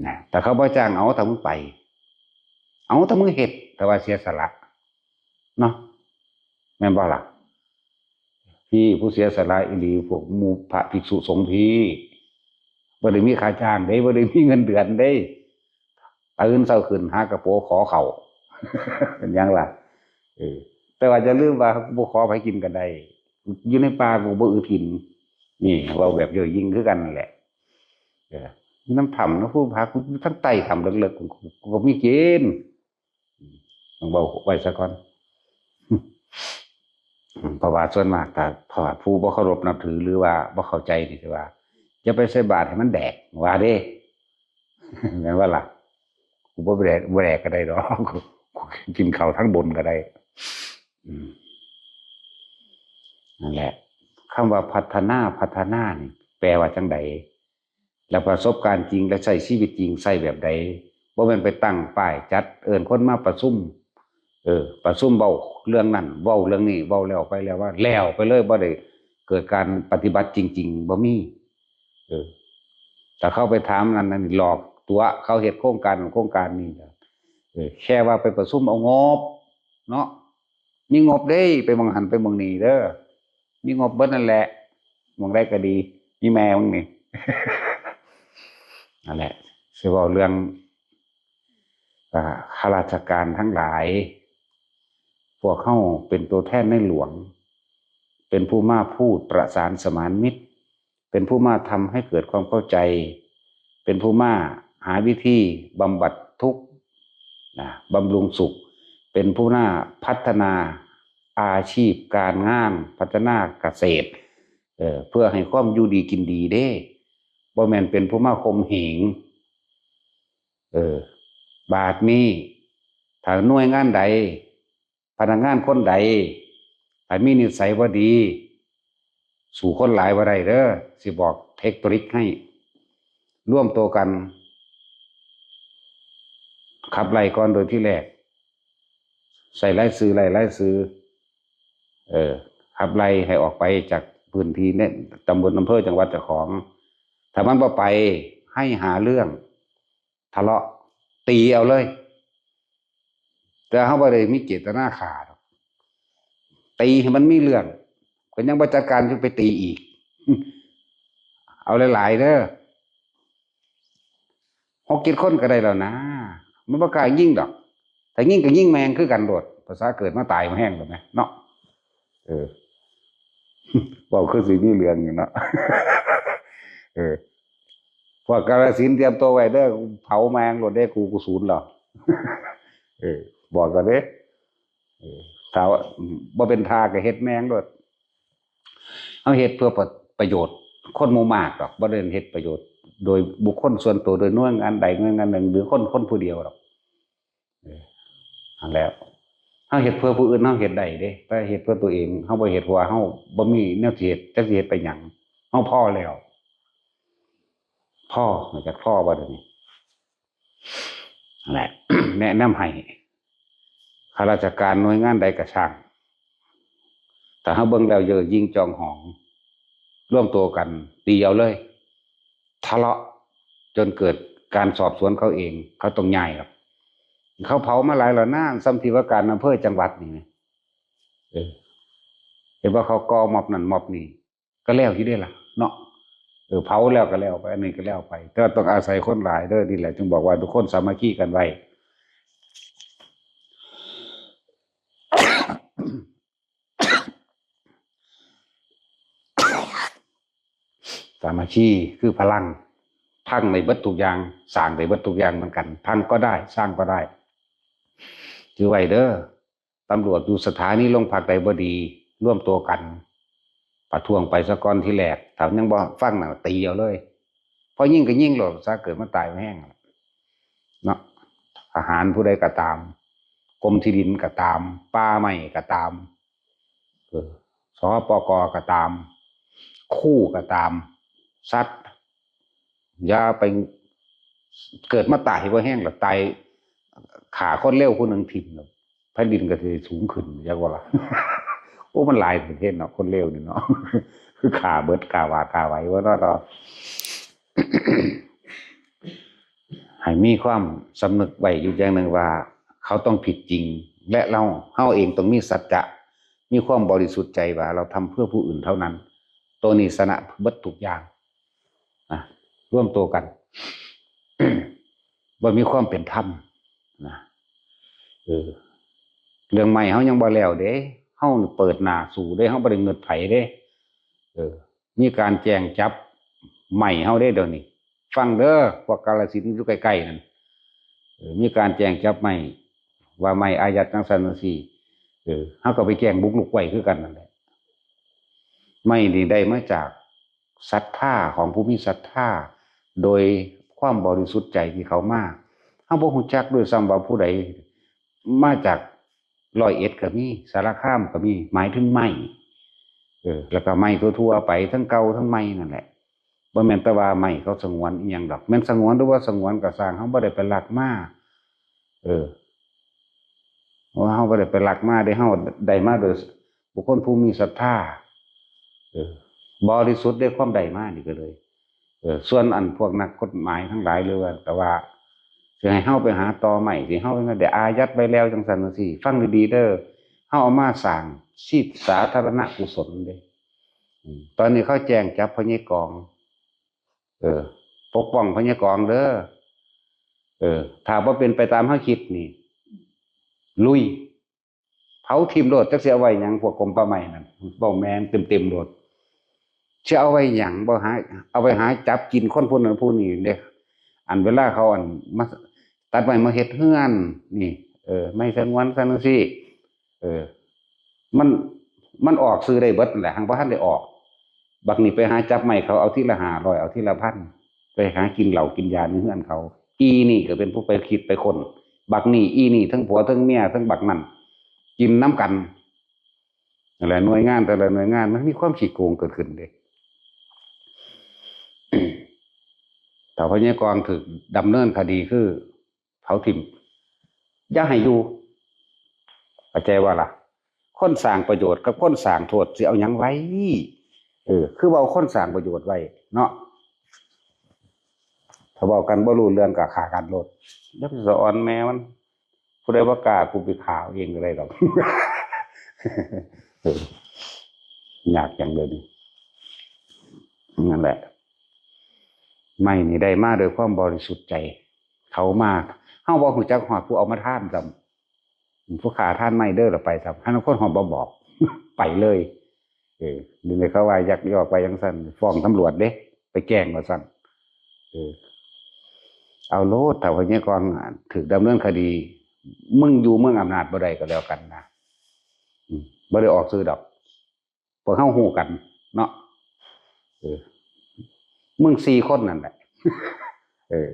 นะ ถ้าเขาบ่จ้าง เอา ถ้ามึงไป เอา ถ้ามึงเฮ็ด ถ้าว่าเสียสละ เนาะ แม่นบ่ล่ะ พี่ผู้เสียสละอีหลี พวกหมู่พระภิกษุสงฆ์พี่ บ่ได้มีค่าจ้างเด้ บ่ได้มีเงินเดือนเด้ ตื่นเช้าขึ้นหากระโปรงขอข้าว เป็นหยังล่ะ เออ แต่ว่าอย่าลืมว่าบ่ขอไผกินก็ได้ อยู่ในป่ากูบ่อึดกิน นี่เว้าแบบย่อหยิ่งคือกันนั่นแหละ เออ อยู่นำถ้ำนะ ผู้พากูอยู่ทางใต้ถ้ำเลิกๆ กู กูก็มีกิน ต้องเว้าไว้ซะก่อน เพราะว่าส่วนมากถ้า เพราะว่าผู้บ่เคารพนับถือ หรือว่าบ่เข้าใจนี่สิว่า อย่าไปใส่บาตรให้มันแดก ว่าเด้ แม่นบ่ล่ะ กูบ่แดก บ่แดกก็ได้ดอก กูกินข้าวทั้งบนก็ได้ อืม นั่นแหละ คำว่าพัฒนา พัฒนานี่ แปลว่าจั่งใด แล้วประสบการณ์จริง และใช้ชีวิตจริง ใช้แบบใด บ่แม่นไปตั้งป้ายจัดเอิ้นคนมาประชุม เออ ประชุมเว้าเรื่องนั้น เว้าเรื่องนี้ เว้าแล้วไปแล้วว่า แล้วไปเลย บ่ได้เกิดการปฏิบัติจริงๆ บ่มี เออ ถ้าเขาไปถามนั่นนั่น หลอกตั๋ว เขาเฮ็ดโครงการ โครงการนี้ เออ แค่ว่าไปประชุมเอางบ เนาะ มีงบเด้ ไปหม่องหั้นไปหม่องนี้เด้อ มีงบเบิดนั่นแหละ หม่องใดก็ดี มีแม่มึงนี่ นั่นแหละ สิเว้าเรื่อง อ่า ข้าราชการทั้งหลาย พวกเฮาเป็นตัวแทนในหลวง เป็นผู้มาพูดประสานสมานมิตร เป็นผู้มาทำให้เกิดความเข้าใจ เป็นผู้มาหาวิธีบำบัดทุกข์ นะ บำรุงสุข เป็นผู้มาพัฒนาอาชีพการงาน พัฒนาเกษตร เอ่อ เพื่อให้ความอยู่ดีกินดีเด้ บ่แม่นเป็นผู้มาข่มเหง เออ บาดนี้ ถ้าหน่วยงานใด พนักงานคนใด ถ้ามีนิสัยบ่ดี สู้คนหลายบ่ได้เด้อ สิบอกเทคนิคให้ รวมตัวกัน ขับไล่ก่อนโดยที่แรก ใส่รายชื่อ ไล่รายชื่อ เออ ขับไล่ให้ออกไปจากพื้นที่เนี่ย ตำบล อำเภอ จังหวัดเจ้าของ ถ้ามันบ่ไป ให้หาเรื่อง ทะเลาะ ตีเอาเลย แต่เฮาบ่ได้มีเจตนาฆ่าดอก ตีให้มันมีเรื่อง ก็ยังบ่จัดการ จะไปตีอีก เอาหลายๆเด้อ หกเจ็ดคนก็ได้แล้วนะ มันบ่กล้ายิงดอก ถ้ายิงก็ยิงแม่งคือกันโลด ภาษาเกิดมาตายมาแห้งแล้วแหมเนาะ เออ บอกคือสิมีเรื่องอยู่เนาะ เออ พวกกาฬสินธุ์เตรียมตัวไว้เด้อ เผาแม่งโลดเด้ กู กูศูนย์แล้ว เออ บอกกันเด้ เออ ถ้าว่าบ่เป็นท่าก็เฮ็ดแม่งโลด เฮาเฮ็ดเพื่อประ- ประโยชน์คนหมู่มากดอก บ่ได้เฮ็ดประโยชน์โดยบุคคลส่วนตัว โดยหน่วยงานใดหน่วยงานหนึ่ง หรือคนคนผู้เดียวดอก เออ นั่นแหละ เฮาเฮ็ดเพื่อผู้อื่น เฮาเฮ็ดได้เด้ แต่เฮ็ดเพื่อตัวเอง เฮาบ่เฮ็ด เพราะว่าเฮาบ่มีแนวสิเฮ็ด จักสิเฮ็ดไปหยัง เฮาพอแล้ว พอ รู้จักพอบ่เดี๋ยวนี้ นั่นแหละ แนะนำให้ข้าราชการหน่วยงานใดก็ช่าง ถ้าเฮาเบิ่งแล้วเย่อหยิ่งจองหอง รวมตัวกัน ตีเอาเลย ทะเลาะจนเกิดการสอบสวนเขาเอง เขาต้องย้ายหรอก เขาเผามาหลายแล้วนะ ส่ำที่ว่าการอำเภอจังหวัดนี่นะ เออ เห็นว่าเขาก่อม็อบนั่นม็อบนี่ ก็แล้วอยู่เด้ล่ะ เนาะ เออ เผาแล้วก็แล้วไป อันนี้ก็แล้วไป แต่ว่าต้องอาศัยคนหลายเด้อ นี่แหละ จึงบอกว่าทุกคนสามัคคีกันไว้ สามัคคีคือพลัง พังได้เบิดทุกอย่าง สร้างได้เบิดทุกอย่างเหมือนกัน พังก็ได้ สร้างก็ได้ ถือไว้เด้อ ตำรวจอยู่สถานีโรงพักใดบ่ดี รวมตัวกัน ประท้วงไปซะก่อนทีแรก ถ้ายังบ่ฟังน่ะ ตีเอาเลย พอยิงก็ยิงโลดซะ เกิดมาตายมาแฮง เนาะ ทหารผู้ใดก็ตาม กรมที่ดินก็ตาม ป่าไม้ก็ตาม เออ สปก ก็ตาม ครูก็ตาม สัตว์ อย่าไป เกิดมาตายบ่แฮงล่ะ ตาย ฆ่าคนเลวผู้หนึ่งถิ่มล่ะ แผ่นดินก็สิสูงขึ้น จักว่าล่ะ โอ้ มันหลายประเทศเนาะ คนเลวนี่เนาะ คือฆ่าเบิด ฆ่าหวาดฆ่าไหวว่าเนาะ ให้มีความสำนึกไว้อยู่อย่างหนึ่งว่า เขาต้องผิดจริง และเรา เฮาเองต้องมีสัจจะ มีความบริสุทธิ์ใจว่าเราทำเพื่อผู้อื่นเท่านั้น ตัวนี้ชนะเบิดทุกอย่างนะ รวมตัวกัน บ่มีความเป็นธรรมนะ เออ เรื่องไม้เฮายังบ่แล้วเด้ เฮานี่เปิดหน้าสู้เด้ เฮาบ่ได้เงิดไผเด้ เออ มีการแจ้งจับไม้เฮาเด้เดี๋ยวนี้ ฟังเด้อ พวกกาฬสินธุ์อยู่ใกล้ๆนั่น เออ มีการแจ้งจับไม้ ว่าไม้อายัดจังซั่นจังซี่ เออ เฮาก็ไปแจ้งบุกรุกไว้คือกันนั่นแหละ ไม้นี่ได้มาจากศรัทธาของผู้มีศรัทธา โดยความบริสุทธิ์ใจที่เขามา เฮาบ่ฮู้จักด้วยซ้ำว่าผู้ใด มาจากร้อยเอ็ดก็มี สารคามก็มี หมายถึงไม้ เออ แล้วก็ไม้ทั่วๆไป ทั้งเก่าทั้งใหม่นั่นแหละ บ่แม่นแต่ว่าไม้เขาสงวนอีหยังดอก แม่นสงวนหรือว่าสงวนก็ซ่าง เฮาบ่ได้ไปลักมา เออ เพราะว่าเฮาบ่ได้ไปลักมาเด้ เฮาได้มาโดยบุคคลผู้มีศรัทธา เออ บริสุทธิ์ได้ความได้มานี่ก็เลย เออ ส่วนอันพวกนักกฎหมายทั้งหลายหรือว่า แต่ว่าสิให้เฮาไปหาตอไม้ สิเฮาไปได้อายัดไว้แล้วจังซั่นจังซี่ ฟังดีๆเด้อ เฮาเอามาสร้างสิสาธารณกุศลเด้ อืม ตอนนี้เขาแจ้งจับพ่อใหญ่กอง เออ ปกป้องพ่อใหญ่กองเด้อ เออ ถ้าบ่เป็นไปตามเฮาคิดนี่ ลุย เผาทิ่มโลด จักสิเอาไว้หยัง พวกกรมป่าไม้นั่น เว้าแม่นเต็มๆโลด สิเอาไว้หยัง บ่หา เอาไว้หาจับกินคนผู้นั้นผู้นี้เด้ อันเวลาเขาอันมาตัดไม้มาเฮ็ดเฮือน นี่ เออ ไม้สงวนซั่นจังซี่ เออ มัน มันออกชื่อได้เบิดนั่นแหละ หั้งบ่ทันได้ออก บักนี่ไปหาจับไม้เขา เอาทีละห้าร้อย เอาทีละพัน ไปหากินเหล้ากินยาในเฮือนเขา อีนี่ก็เป็นผู้ไปคิดไปค้น บักนี่อีนี่ทั้งผัวทั้งเมียทั้งบักนั่น กินนำกัน นั่นแหละ หน่วยงานแต่ละหน่วยงานมันมีความขี้โกงเกิดขึ้นเด้ ถ้าพ่อใหญ่กองถูกดำเนินคดีคือเผาทิ่ม อย่าให้อยู่ เข้าใจว่าล่ะ คนสร้างประโยชน์กับคนสร้างโทษสิเอาหยังไว้ เออ คือเว้าคนสร้างประโยชน์ไว้เนาะ ถ้าเว้ากันบ่รู้เรื่องก็ฆ่ากันโลด อย่าไปสะออนแม่มัน ผู้ใดบ่กล้า กูไปฆ่าเอาเองก็ได้ดอก เออ ยากจังเดี๋ยวนี้ นั่นแหละ ไม้นี่ได้มาโดยความบริสุทธิ์ใจ เขามา เฮาบ่ฮู้จักฮอดผู้เอามาทานซ้ำ ผู้ฆ่าทานไม้เด้อ ละไปซ้ำ หั้นคนฮอดบ่บอก ไปเลย เออ เดี๋ยวนี้เขาว่ายักยอกไปจั่งซั่น ฟ้องตำรวจเด้ ไปแจ้งว่าซั่น เออ เอาโลด ถ้าพ่อใหญ่กองถืกดำเนินคดี มึงอยู่เมืองอำนาจบ่ได้ก็แล้วกันนะ อืม บ่ได้ออกชื่อดอก พวกเฮาฮู้กันเนาะ เออ มึงสี่คนนั่นแหละ เออ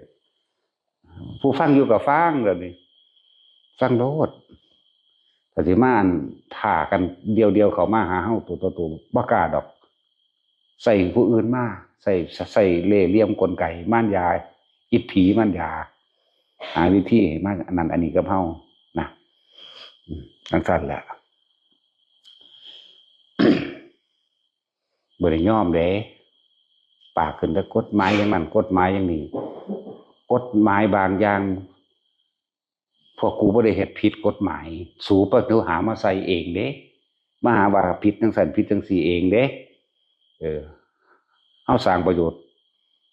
ผู้ฟังอยู่ก็ฟัง แล้วนี่ ฟังโลด ถ้าสิมาอันท่ากันเดียวๆเข้ามาหาเฮาตัวต่อตัว บ่กล้าดอก ใส่ผู้อื่นมา ใส่ ใส่เล่ห์เหลี่ยมกลไกมารยา อิทธิมารยา หาวิธีให้มาอันนั้นอันนี้กับเฮานะ อืม จั่งซั่นแหละ บ่ได้ยอมเด้ ปากขึ้นแต่กฎหมายอย่างนั้น กฎหมายอย่างนี้ กฎหมายบางอย่าง พวกกูบ่ได้เฮ็ดผิดกฎหมาย สูไปหามาใส่เองเด้ มาหาว่าผิดจั่งซั่น ผิดจั่งซี่เองเด้ เออ เฮาสร้างประโยชน์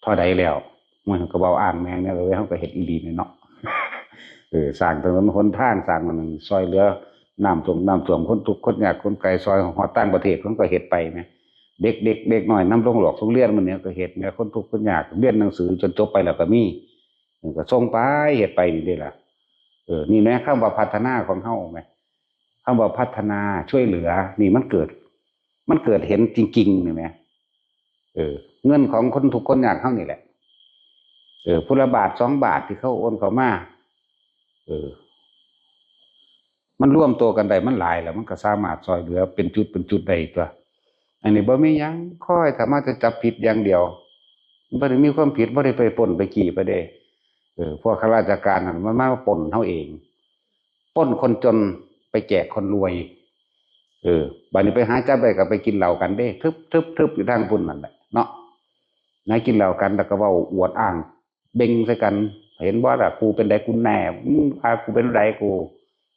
เท่าใดแล้ว มันก็เว้าอ้างแม่งแนวเลย เฮาก็เฮ็ดอีหลีนี่เนาะ เออ สร้างถนนหนทาง สร้างอันนั้น ซ่อยเหลือน้ำท่วม น้ำท่วม คนทุกข์คนยากคนไกล ซ่อยฮอดต่างประเทศ เพิ่นก็เฮ็ดไปแหม เด็ก เด็ก เด็กน้อยนำลงหลอกโรงเรียน มื้อนี้ก็เฮ็ดแหม คนทุกข์คนยาก เรียนหนังสือจนจบไปแล้วก็มี เออ ก็ส่งไป เฮ็ดไปนี่เด้ล่ะ เออ นี่แหม คำว่าพัฒนาของเฮาแหม คำว่าพัฒนาช่วยเหลือ นี่มันเกิด มันเกิดเห็นจริงๆ นี่แหม เออ เงินของคนทุกข์คนยากเฮานี่แหละ เออ ผู้ละบาทสองบาทที่เขาโอนเข้ามา เออ มันรวมตัวกันได้ มันหลายแล้ว มันก็สามารถซ่อยเหลือเป็นจุดเป็นจุดได้ตัว อันนี้บ่มีหยัง คอยถ้ามาจะจับผิดอย่างเดียว บ่ได้มีความผิด บ่ได้ไปปล้นไปจี้ไปเด้ เออ พวกข้าราชการนั่นมันมาปล้นเฮาเอง ปล้นคนจนไปแจกคนรวย เออ บัดนี้ไปหาจับได้ก็ไปกินเหล้ากันเด้ ทึบๆๆ อยู่ทางพุ้นนั่นแหละเนาะ นายกินเหล้ากันแล้วก็เว้าอวดอ้าง เบ่งใส่กัน เห็นบ่ล่ะ กูเป็นใดกูแน่ มึงพากูเป็นใดกู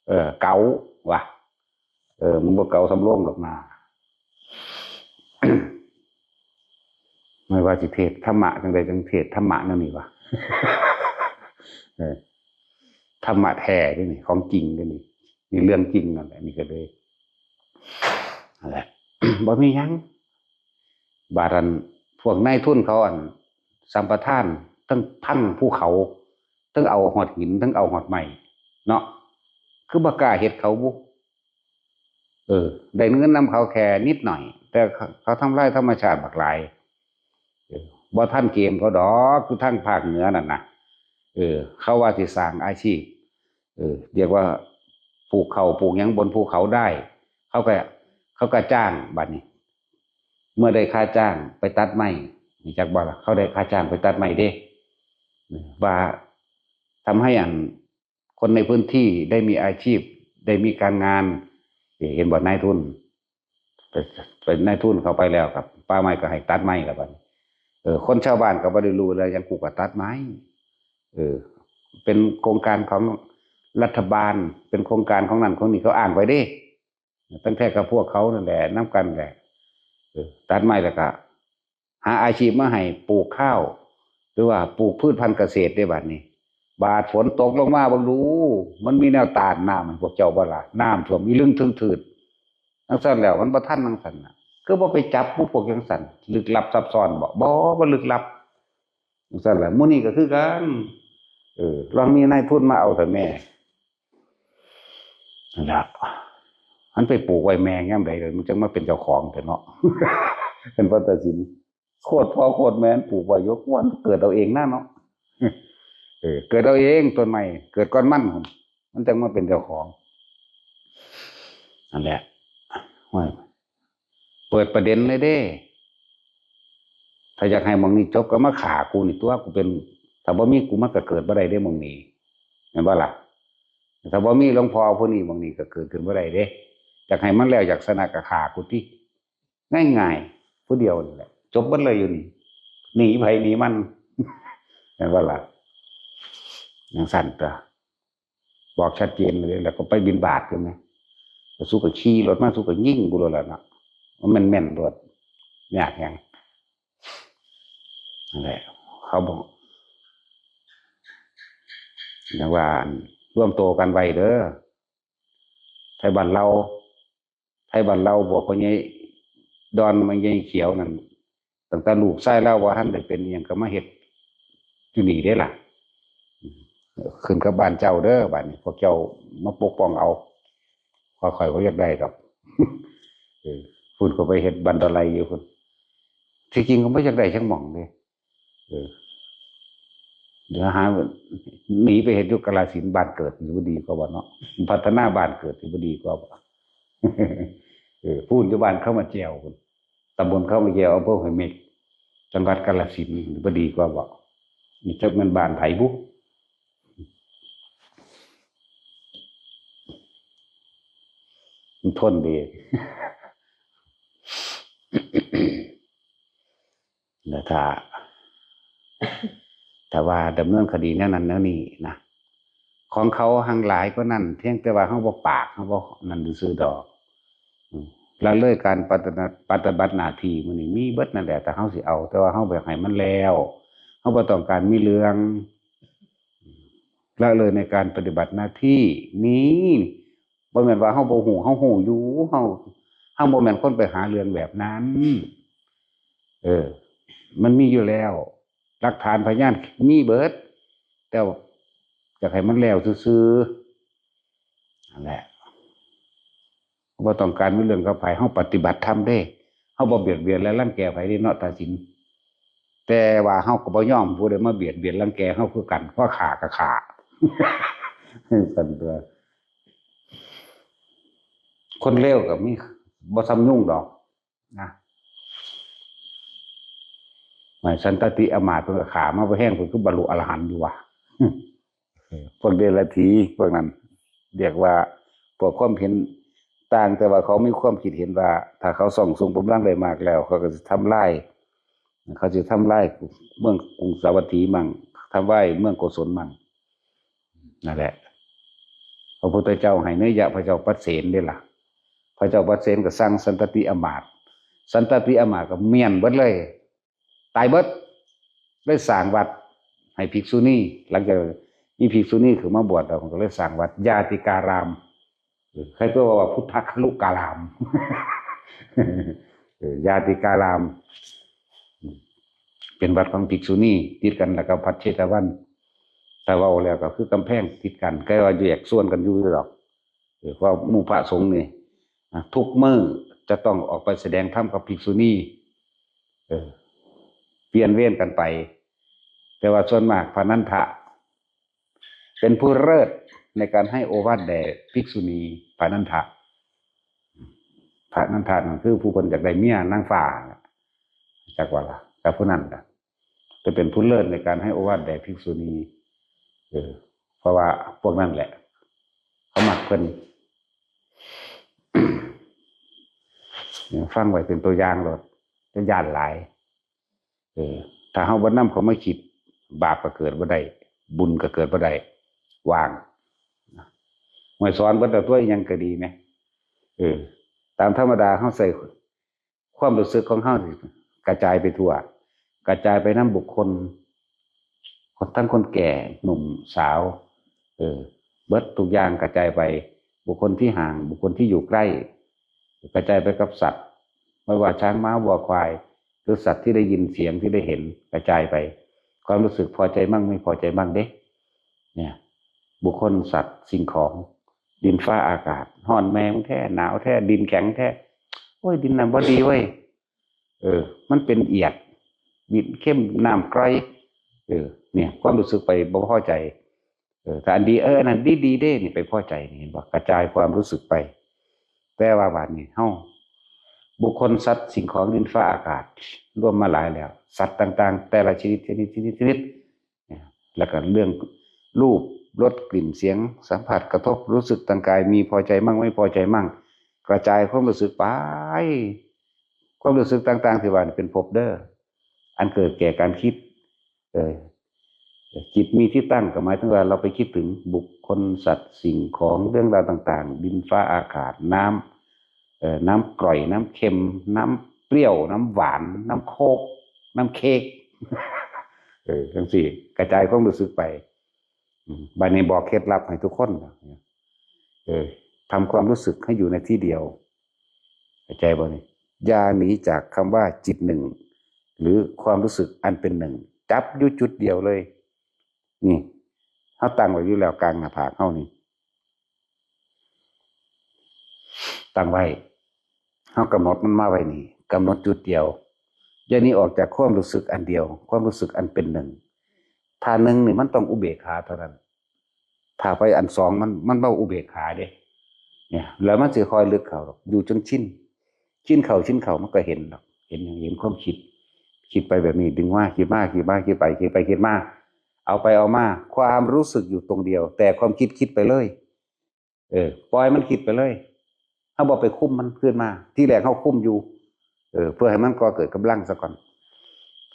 เออ เก๋าว่ะ เออ มึงบ่เก๋าสำโรงดอกนา ไม่ว่าสิเทศน์ธรรมะจั่งใด จั่งเทศน์ธรรมะแนวนี้วะ เออ ธรรมะแท้เด้นี่ ของจริงเด้นี่ นี่เรื่องจริงนั่นแหละ นี่ก็เลย นั่นแหละ บ่มีหยัง บาดนั้นพวกนายทุนเขาอันสัมปทาน ทั้งพังภูเขา ทั้งเอาฮอดหิน ทั้งเอาฮอดไม้เนาะ คือบ่กล้าเฮ็ดเขาบุ เออ ได้เงินนำเขาแค่นิดหน่อย แต่เขา เขาทำลายธรรมชาติบักหลาย เออ บ่ทันเกมเขาดอก คือทางภาคเหนือนั่นน่ะ เออ เขาว่าสิสร้างอาชีพ เออ เรียกว่าปลูกข้าวปลูกหยังบนภูเขาได้ เขาก็ เขาก็จ้างบัดนี้ เมื่อได้ค่าจ้างไปตัดไม้ รู้จักบ่ล่ะ เขาได้ค่าจ้างไปตัดไม้เด้ ว่าทำให้อัน คนในพื้นที่ได้มีอาชีพ ได้มีการงาน เห็นบ่นายทุน ไป ไปนายทุนเข้าไปแล้วครับ ป่าไม้ก็ให้ตัดไม้แล้วบัดนี้ เออ คนชาวบ้านก็บ่ได้รู้แล้ว ยังกูก็ตัดไม้ เออ เป็นโครงการของรัฐบาล เป็นโครงการของนั่นของนี่ เขาอ้างไว้เด้ ตั้งแต่กับพวกเขานั่นแหละ นำกันแหละ เออ ตัดไม้แล้วก็ หาอาชีพมาให้ปลูกข้าว หรือว่าปลูกพืชพันธุ์เกษตรได้บัดนี้ บาดฝนตกลงมาบ่รู้ มันมีแนวต้านน้ำให้พวกเจ้าบ่ล่ะ น้ำท่วมอีลึงทึงทืด จั่งซั่นแล้วมันบ่ทันจั่งซั่นน่ะ คือบ่ไปจับพวก พวกจั่งซั่น ลึกลับซับซ้อนบ่ บ่ บ่ลึกลับ จั่งซั่นแหละ มื้อนี้ก็คือกัน เออ ลองมีนายทุนมาเอาเถอะแม่ นั่นล่ะ มันไปปลูกไว้แม่งยามใดเลย มันจั่งมาเป็นเจ้าของเถอะเนาะ เป็นพ่อตาสิน โคตรพ่อโคตรแม่มันปลูกไว้อยู่ ควรเกิดเอาเองนะเนาะ เออ เกิดเอาเองต้นไม้ เกิดก่อนมัน มันจั่งมาเป็นเจ้าของ นั่นแหละ โอ้ย เปิดประเด็นเลยเด้ ถ้าอยากให้หม่องนี้จบก็มาฆ่ากูนี่ตัว กูเป็น ถ้าบ่มีกูมันก็เกิดบ่ได้เด้หม่องนี้ แม่นบ่ล่ะ ถ้าบ่มีหลวงพ่อผู้นี้หม่องนี้ก็เกิดขึ้นบ่ได้เด้ อยากให้มันแล้วอยากชนะก็ฆ่ากูติ ง่ายๆ ผู้เดียวนี่แหละ จบเบิดเลยอยู่นี่ หนีไผหนีมัน แม่นบ่ล่ะ จั่งซั่นตัว บอกชัดเจนเลย แล้วก็ไปบิณฑบาต ใช่ไหม แล้วสู้ก็ขี่รถมา สู้ก็ยิงกูโลดล่ะเนาะ มันแม่นๆโลด ยากหยัง นั่นแหละ เขาบอก อย่างว่า รวมตัวกันไว้เด้อ ไทบ้านลาว ไทบ้านลาว บอกพ่อใหญ่ ดอนมันใหญ่เขียวนั่น ตั้งแต่ลูกชายลาวบ่ทันได้เป็นอิหยังก็มาเฮ็ดอยู่นี่เด้ล่ะ ขึ้นกับบ้านเจ้าเด้อ บัดนี้พวกเจ้ามาปกป้องเอา ข้อย ข้อยบ่อยากได้ดอก เออ พุ้นก็ไปเฮ็ดบันไดอยู่พุ้น ที่จริงก็บ่อยากได้จักหม่องเด้ เออ เดี๋ยวหา หนีไปเฮ็ดอยู่กาฬสินธุ์ บ้านเกิดสิบ่ดีกว่าบ่เนาะ พัฒนาบ้านเกิดสิบ่ดีกว่าบ่ เออ พุ้นอยู่บ้านเขามาแจวพุ้น ตำบลเขามาแจว อำเภอห้วยเม็ก จังหวัดกาฬสินธุ์ บ่ดีกว่าบ่ นี่จักแม่นบ้านไผบุ มันทนดี แล้วถ้า ถ้าว่าดำเนินคดีแนวนั้นแนวนี้นะ ของเขาหังหลายกว่านั้น เพียงแต่ว่าเฮาบ่ปาก เฮาบ่นั่นซื่อๆดอก อืม ละเลยการปฏิบัติ ปฏิบัติหน้าที่มื้อนี้มีเบิดนั่นแหละ ถ้าเฮาสิเอา แต่ว่าเฮาบ่อยากให้มันแล้ว เฮาบ่ต้องการมีเรื่อง ละเลยในการปฏิบัติหน้าที่ นี่ บ่แม่นว่าเฮาบ่ฮู้ เฮาฮู้อยู่ เฮา เฮาบ่แม่นคนไปหาเรื่องแบบนั้น เออ มันมีอยู่แล้ว หลักฐานพยานมีเบิด แต่อยากให้มันแล้วซื่อๆ นั่นแหละ บ่ต้องการมีเรื่องกับไผ เฮาปฏิบัติธรรมเด้ เฮาบ่เบียดเบียนและรังแกไผเด้เนาะ ตาสิน แต่ว่าเฮาก็บ่ยอมผู้ใดมาเบียดเบียนรังแกเฮาคือกัน เพราะฆ่าก็ฆ่า กันตัว คนเลวก็มี บ่ส่ำยุงดอก นะ หมายสันตติอำมาตย์เพิ่นก็ฆ่ามาบ่แฮง เพิ่นคือบรรลุอรหันต์อยู่วะ พวกเดรัจฉีพวกนั้น เรียกว่าพวกความเห็นต่าง แต่ว่าเขามีความคิดเห็นว่า ถ้าเขาซ่องสุมกำลังได้มากแล้ว เขาก็สิทำลาย เขาสิทำลายเมืองกรุงสาวัตถีมั่ง ทำลายเมืองโกศลมั่ง นั่นแหละ พระพุทธเจ้าให้นัยยะพระเจ้าปเสนเด้ล่ะ พระเจ้าปเสนก็สั่งสันตติอำมาตย์ สันตติอำมาตย์ก็เมี้ยนเบิดเลย ตายเบิด เลยสร้างวัดให้ภิกษุณี หลังจากมีภิกษุณีขึ้นมาบวชแล้ว มันก็เลยสร้างวัดญาติการาม เออ ใครก็ว่าพุทธคลุการาม เออ ญาติการาม เป็นวัดของภิกษุณี ติดกันแล้วก็วัดเชตวัน ถ้าเว้าแล้วก็คือกำแพงติดกัน ก็ว่าแยกส่วนกันอยู่ดอก เออ เพราะหมู่พระสงฆ์นี่นะ ทุกมื้อจะต้องออกไปแสดงธรรมกับภิกษุณี เออ เปลี่ยนเวรกันไป แต่ว่าส่วนมากพระนันทะ เป็นผู้เลิศในการให้โอวาทแด่ภิกษุณี พระนันทะ พระนันทะนั่นคือผู้คนอยากได้เมียนางฟ้าน่ะ จักว่าล่ะ แต่ผู้นั้นน่ะ จะเป็นผู้เลิศในการให้โอวาทแด่ภิกษุณี เออ เพราะว่าพวกนั้นแหละ เขามักเพิ่น เนี่ย ฟังไว้เป็นตัวอย่างโลด จะย้านหลาย เออ ถ้าเฮาบ่นำเขามาคิด บาปก็เกิดบ่ได้ บุญก็เกิดบ่ได้ ว่าง ไม่สอนเพิ่นเอาตัวอิหยังก็ดีไหม เออ ตามธรรมดาเฮาใส่ความรู้สึกของเฮานี่กระจายไปทั่ว กระจายไปนำบุคคล ทั้งคนแก่หนุ่มสาว เออ เบิดทุกอย่างกระจายไป บุคคลที่ห่าง บุคคลที่อยู่ใกล้ กระจายไปกับสัตว์ ไม่ว่าช้างม้าวัวควาย หรือสัตว์ที่ได้ยินเสียงที่ได้เห็น กระจายไป ความรู้สึกพอใจมั่งไม่พอใจมั่งเด้ เนี่ย บุคคลสัตว์สิ่งของ ดินฟ้าอากาศ ฮ้อนแม่งแท้ หนาวแท้ ดินแข็งแท้ โอ้ย ดินน้ำบ่ดีเว้ย เออ มันเป็นเอียด ดินเค็มน้ำกร่อย เออ เนี่ย ความรู้สึกไปบ่พอใจ เออ ถ้าอันดี เออ อันนั้นดีดีเด้ นี่ไปพอใจ นี่เห็นบ่ กระจายความรู้สึกไป แต่ว่าบาดนี้เฮา บุคคลสัตว์สิ่งของดินฟ้าอากาศ รวมมาหลายแล้ว สัตว์ต่างๆ แต่ละชนิด ชนิด ชนิด ชนิด เนี่ย แล้วก็เรื่องรูป รส กลิ่น เสียง สัมผัส กระทบ รู้สึกทางกาย มีพอใจมั่ง ไม่พอใจมั่ง กระจายความรู้สึกไป ความรู้สึกต่างๆ ที่ว่านี่เป็นภพเด้อ อันเกิดแก่การคิด เออ จิตมีที่ตั้งก็หมายถึงว่าเราไปคิดถึงบุคคล สัตว์ สิ่งของ เรื่องราวต่างๆ ดินฟ้าอากาศ น้ำ เอ่อ น้ำกร่อย น้ำเค็ม น้ำเปรี้ยว น้ำหวาน น้ำโค้ก น้ำเค้ก เออ จังซี้ กระจายความรู้สึกไป อืม บัดนี้บอกเคล็ดลับให้ทุกคน เออ ทำความรู้สึกให้อยู่ในที่เดียว เข้าใจบ่นี่ อย่าหนีจากคำว่าจิตหนึ่ง หรือความรู้สึกอันเป็นหนึ่ง จับอยู่จุดเดียวเลย นี่ เฮาตั้งไว้อยู่แล้วกลางหน้าผากเฮานี่ ตั้งไว้ เฮากำหนดมันมาไว้นี่ กำหนดจุดเดียว อย่าหนีออกจากความรู้สึกอันเดียว ความรู้สึกอันเป็นหนึ่ง ถ้าหนึ่งนี่มันต้องอุเบกขาเท่านั้น ถ้าไปอันสองมัน มันบ่อุเบกขาเด้ เนี่ย แล้วมันสิค่อยลึกเข้าดอก อยู่จนชิน ชินเข้า ชินเข้า มันก็เห็นดอก เห็นหยัง เห็นความคิด คิดไปแบบนี้ ดึงมา คิดมา คิดมา คิดไป คิดไป คิดมา เอาไปเอามา ความรู้สึกอยู่ตรงเดียว แต่ความคิดคิดไปเลย เออ ปล่อยมันคิดไปเลย เฮาบ่ไปคุมมันคืนมา ทีแรกเฮาคุมอยู่ เออ เพื่อให้มันก่อเกิดกำลังซะก่อน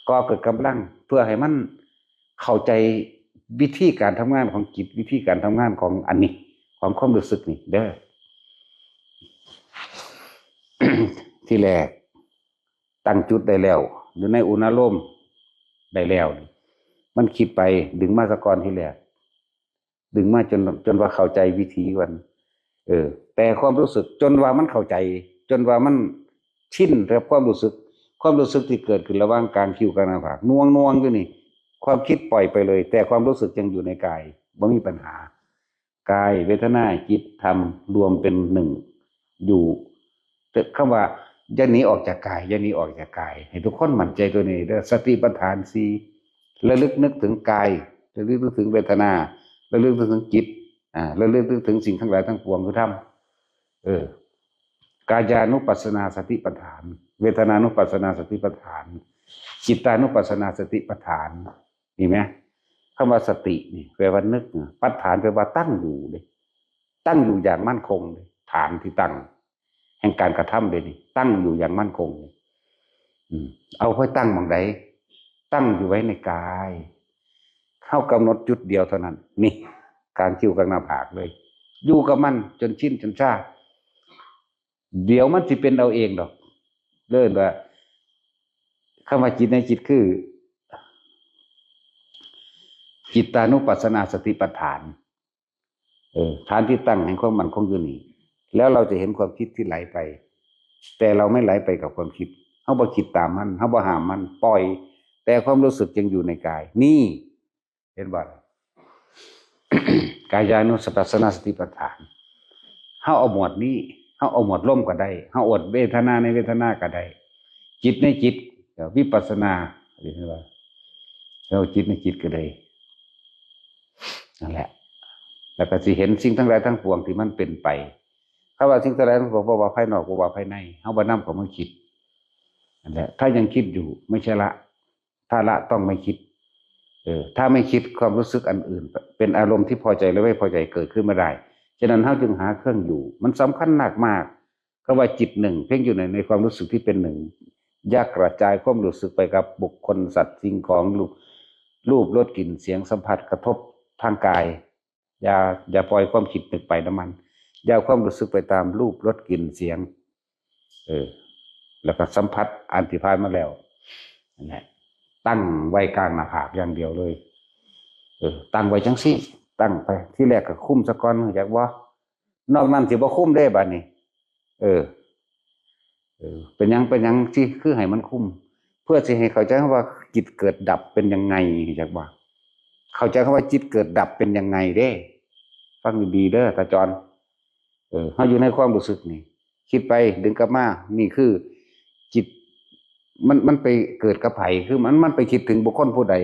ก่อเกิดกำลัง เพื่อให้มันเข้าใจวิธีการทำงานของจิต วิธีการทำงานของอันนี้ ของความรู้สึกนี่เด้อ ทีแรกตั้งจุดได้แล้ว อยู่ในอุณาโลมได้แล้ว มันคิดไป ดึงมาซะก่อนทีแรก ดึงมาจน จนว่าเข้าใจวิธีมัน เออ แต่ความรู้สึก จนว่ามันเข้าใจ จนว่ามันชินกับความรู้สึก ความรู้สึกที่เกิดขึ้นระหว่างกลางคิ้วกับหน้าผาก หน่วงๆอยู่นี่ ความคิดปล่อยไปเลย แต่ความรู้สึกยังอยู่ในกาย บ่มีปัญหา กาย เวทนา จิต ธรรม รวมเป็นหนึ่ง อยู่ แต่คำว่า อย่าหนีออกจากกาย อย่าหนีออกจากกาย ให้ทุกคนมั่นใจตัวนี้เด้อ สติปัฏฐานสี่ ระลึกนึกถึงกาย ระลึกนึกถึงเวทนา ระลึกนึกถึงจิต อ่า ระลึกนึกถึงสิ่งทั้งหลายทั้งปวงคือธรรม เออ กายานุปัสสนาสติปัฏฐาน เวทนานุปัสสนาสติปัฏฐาน จิตานุปัสสนาสติปัฏฐาน มีไหม คำว่าสตินี่ แปลว่านึกนะ ปัฏฐานแปลว่าตั้งอยู่เลย ตั้งอยู่อย่างมั่นคงเลย ฐานที่ตั้ง แห่งการกระทำเลยนี่ ตั้งอยู่อย่างมั่นคงเลย อืม เอาไว้ตั้งหม่องใด ตั้งอยู่ไว้ในกาย เฮากำหนดจุดเดียวเท่านั้น นี่ กลางคิ้วกลางหน้าผากเลย อยู่กับมันจนชินจนชา เดี๋ยวมันสิเป็นเอาเองดอก เรียกว่า คำว่าจิตในจิตคือ จิตานุปัสสนาสติปัฏฐาน เออ ฐานที่ตั้งแห่งความมั่นคงอยู่นี่ แล้วเราจะเห็นความคิดที่ไหลไป แต่เราไม่ไหลไปกับความคิด เฮาบ่คิดตามมัน เฮาบ่ห้ามมัน ปล่อย แต่ความรู้สึกยังอยู่ในกาย นี่ เห็นบ่ กายานุปัสสนาสติปัฏฐาน เฮาเอาหมวดนี้ เฮาเอาหมวดลมก็ได้ เฮาเอาเวทนาในเวทนาก็ได้ จิตในจิต วิปัสสนา เห็นบ่ เอาจิตในจิตก็ได้ นั่นแหละ แล้วก็สิเห็นสิ่งทั้งหลายทั้งปวงที่มันเป็นไป คำว่าสิ่งทั้งหลายทั้งปวง บ่ว่าภายนอก บ่ว่าภายใน เฮาบ่นำเข้ามาคิด นั่นแหละ ถ้ายังคิดอยู่ ไม่ใช่ละ ถ้าละต้องไม่คิด เออ ถ้าไม่คิด ความรู้สึกอันอื่น เป็นอารมณ์ที่พอใจและไม่พอใจเกิดขึ้นไม่ได้ ฉะนั้นเฮาจึงหาเครื่องอยู่ มันสำคัญมากๆ คำว่าจิตหนึ่ง เพ่งอยู่ใน ในความรู้สึกที่เป็นหนึ่ง อย่ากระจายความรู้สึกไปกับบุคคล สัตว์ สิ่งของ รูป รูป รส กลิ่น เสียง สัมผัส กระทบทางกาย อย่า อย่าปล่อยความคิดนึกไปนำมัน อย่าเอาความรู้สึกไปตามรูป รส กลิ่น เสียง เออ แล้วก็สัมผัสอันที่ผ่านมาแล้ว นั่นแหละ ตั้งไว้กลางหน้าผากอย่างเดียวเลย เออ ตั้งไว้จังซี่ ตั้งไป ทีแรกก็คุมซะก่อน รู้จักบ่ นอกนั้นสิบ่คุมเด้บัดนี้ เออ เออ เป็นหยัง เป็นหยังสิคือให้มันคุม เพื่อสิให้เข้าใจว่าจิตเกิดดับเป็นยังไง รู้จักบ่ เข้าใจคำว่าจิตเกิดดับเป็นยังไงเด้ ฟังดีๆเด้อ ตาจอน เออ เฮาอยู่ในความรู้สึกนี่ คิดไป ดึงกลับมา นี่คือ จิต มัน มันไปเกิดกับไผ คือมัน มันไปคิดถึงบุคคลผู้ใด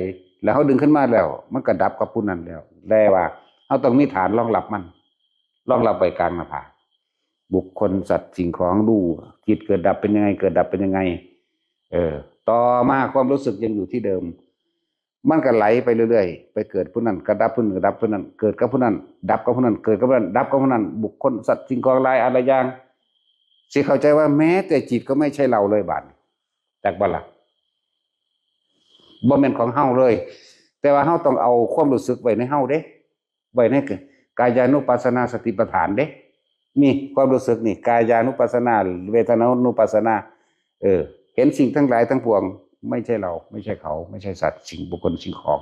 แล้วเฮาดึงขึ้นมาแล้ว มันก็ดับกับผู้นั้นแล้ว แต่ว่าเฮาต้องมีฐานรองรับมัน รองรับไว้กลางหน้าผาก บุคคล สัตว์ สิ่งของ รูป จิตเกิดดับเป็นยังไง เกิดดับเป็นยังไง เออ ต่อมาความรู้สึกยังอยู่ที่เดิม มันก็ไหลไปเรื่อยๆ ไปเกิดผู้นั้นก็ดับผู้นั้น ก็ดับผู้นั้น เกิดกับผู้นั้น ดับกับผู้นั้น เกิดกับผู้นั้น ดับกับผู้นั้น บุคคล สัตว์ สิ่งของหลายอันหลายอย่าง สิเข้าใจว่าแม้แต่จิตก็ไม่ใช่เราเลยบัดนี้ จักบ่ล่ะ บ่แม่นของเฮาเลย แต่ว่าเฮาต้องเอาความรู้สึกไว้ในเฮาเด้ ไว้ในกายานุปัสสนาสติปัฏฐานเด้ นี่ความรู้สึกนี่ กายานุปัสสนา เวทนานุปัสสนา เออ เห็นสิ่งทั้งหลายทั้งปวง ไม่ใช่เรา ไม่ใช่เขา ไม่ใช่สัตว์ สิ่ง บุคคล สิ่งของ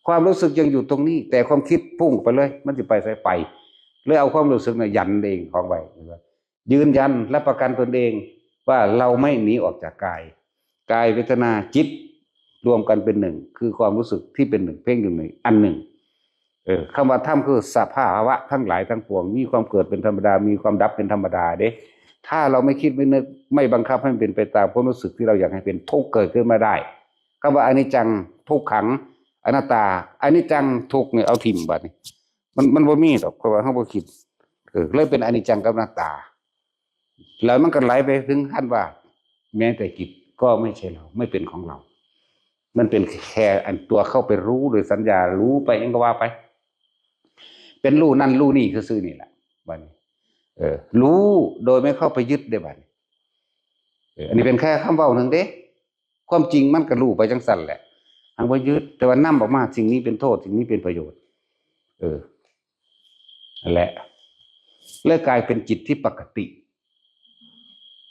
ความรู้สึกยังอยู่ตรงนี้ แต่ความคิดพุ่งไปเลย มันสิไปไสไป เลยเอาความรู้สึกน่ะยันเองของไว้ ยืนยันรับประกันตนเอง ว่าเราไม่หนีออกจากกาย กายเวทนาจิตรวมกันเป็นหนึ่ง คือความรู้สึกที่เป็นหนึ่ง เพ่งอยู่ในอันหนึ่ง เออ คำว่าธรรมคือสภาวะทั้งหลายทั้งปวง มีความเกิดเป็นธรรมดา มีความดับเป็นธรรมดาเด้ ถ้าเราไม่คิดไม่นึก ไม่บังคับให้มันเป็นไปตามความรู้สึกที่เราอยากให้เป็น ทุกข์เกิดขึ้นมาได้ คำว่าอนิจจัง ทุกขัง อนัตตา อนิจจัง ทุกข์เนี่ยเอาถิ่มบัดนี้ มันมันบ่มีดอก เพราะว่าเราบ่คิด เออ เลยเป็นอนิจจังกับอนัตตา แล้วมันก็ไหลไปถึงขั้นว่า แม้แต่จิตก็ไม่ใช่เรา ไม่เป็นของเรา มันเป็นแค่อันตัวเข้าไปรู้โดยสัญญา รู้ไปเองก็ว่าไป เป็นรู้นั่นรู้นี่ซื่อๆนี่แหละบัดนี้ เออ รู้โดยไม่เข้าไปยึดได้บัดนี้ เออ อันนี้เป็นแค่คำเว้าหนึ่งเด้ ความจริงมันก็รู้ไปจังซั่นแหละ หากบ่ยึด แต่ว่านำออกมา สิ่งนี้เป็นโทษ สิ่งนี้เป็นประโยชน์ เออ นั่นแหละ เลยกลายเป็นจิตที่ปกติ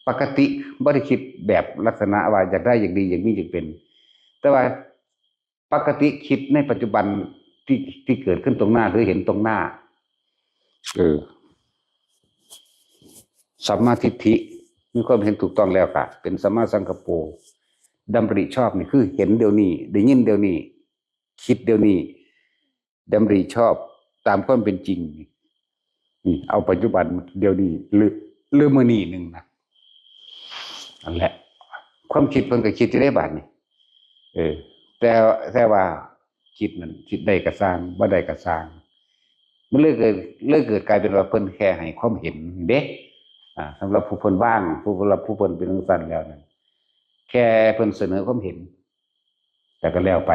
ปกติ บ่ได้คิดแบบลักษณะว่าอยากได้ อยากดี อยากมี อยากเป็น แต่ว่าปกติคิดในปัจจุบันที่ ที่เกิดขึ้นตรงหน้า หรือเห็นตรงหน้า เออ สัมมาทิฏฐิ มีความเห็นถูกต้องแล้วค่ะ เป็นสัมมาสังกัปโป ดำริชอบนี่คือเห็นเดี๋ยวนี้ ได้ยินเดี๋ยวนี้ คิดเดี๋ยวนี้ ดำริชอบตามความเป็นจริง นี่ เอาปัจจุบันเดี๋ยวนี้ หรือ หรือมื้อนี้หนึ่งนะ นั่นแหละ ความคิดเพิ่นก็คิดอยู่ได้บาดนี้ เออ แต่ แต่ว่าคิดนั่น คิดได้ก็ซ่าง บ่ได้ก็ซ่าง มันเลยเกิด เลยเกิดกลายเป็นว่าเพิ่นแค่ให้ความเห็นเด้ อ่า สำหรับผู้เพิ่นว่าง ผู้ สำหรับผู้เพิ่นเป็นจังซั่นแล้วนั่น แค่เพิ่นเสนอความเห็น แต่ก็แล้วไป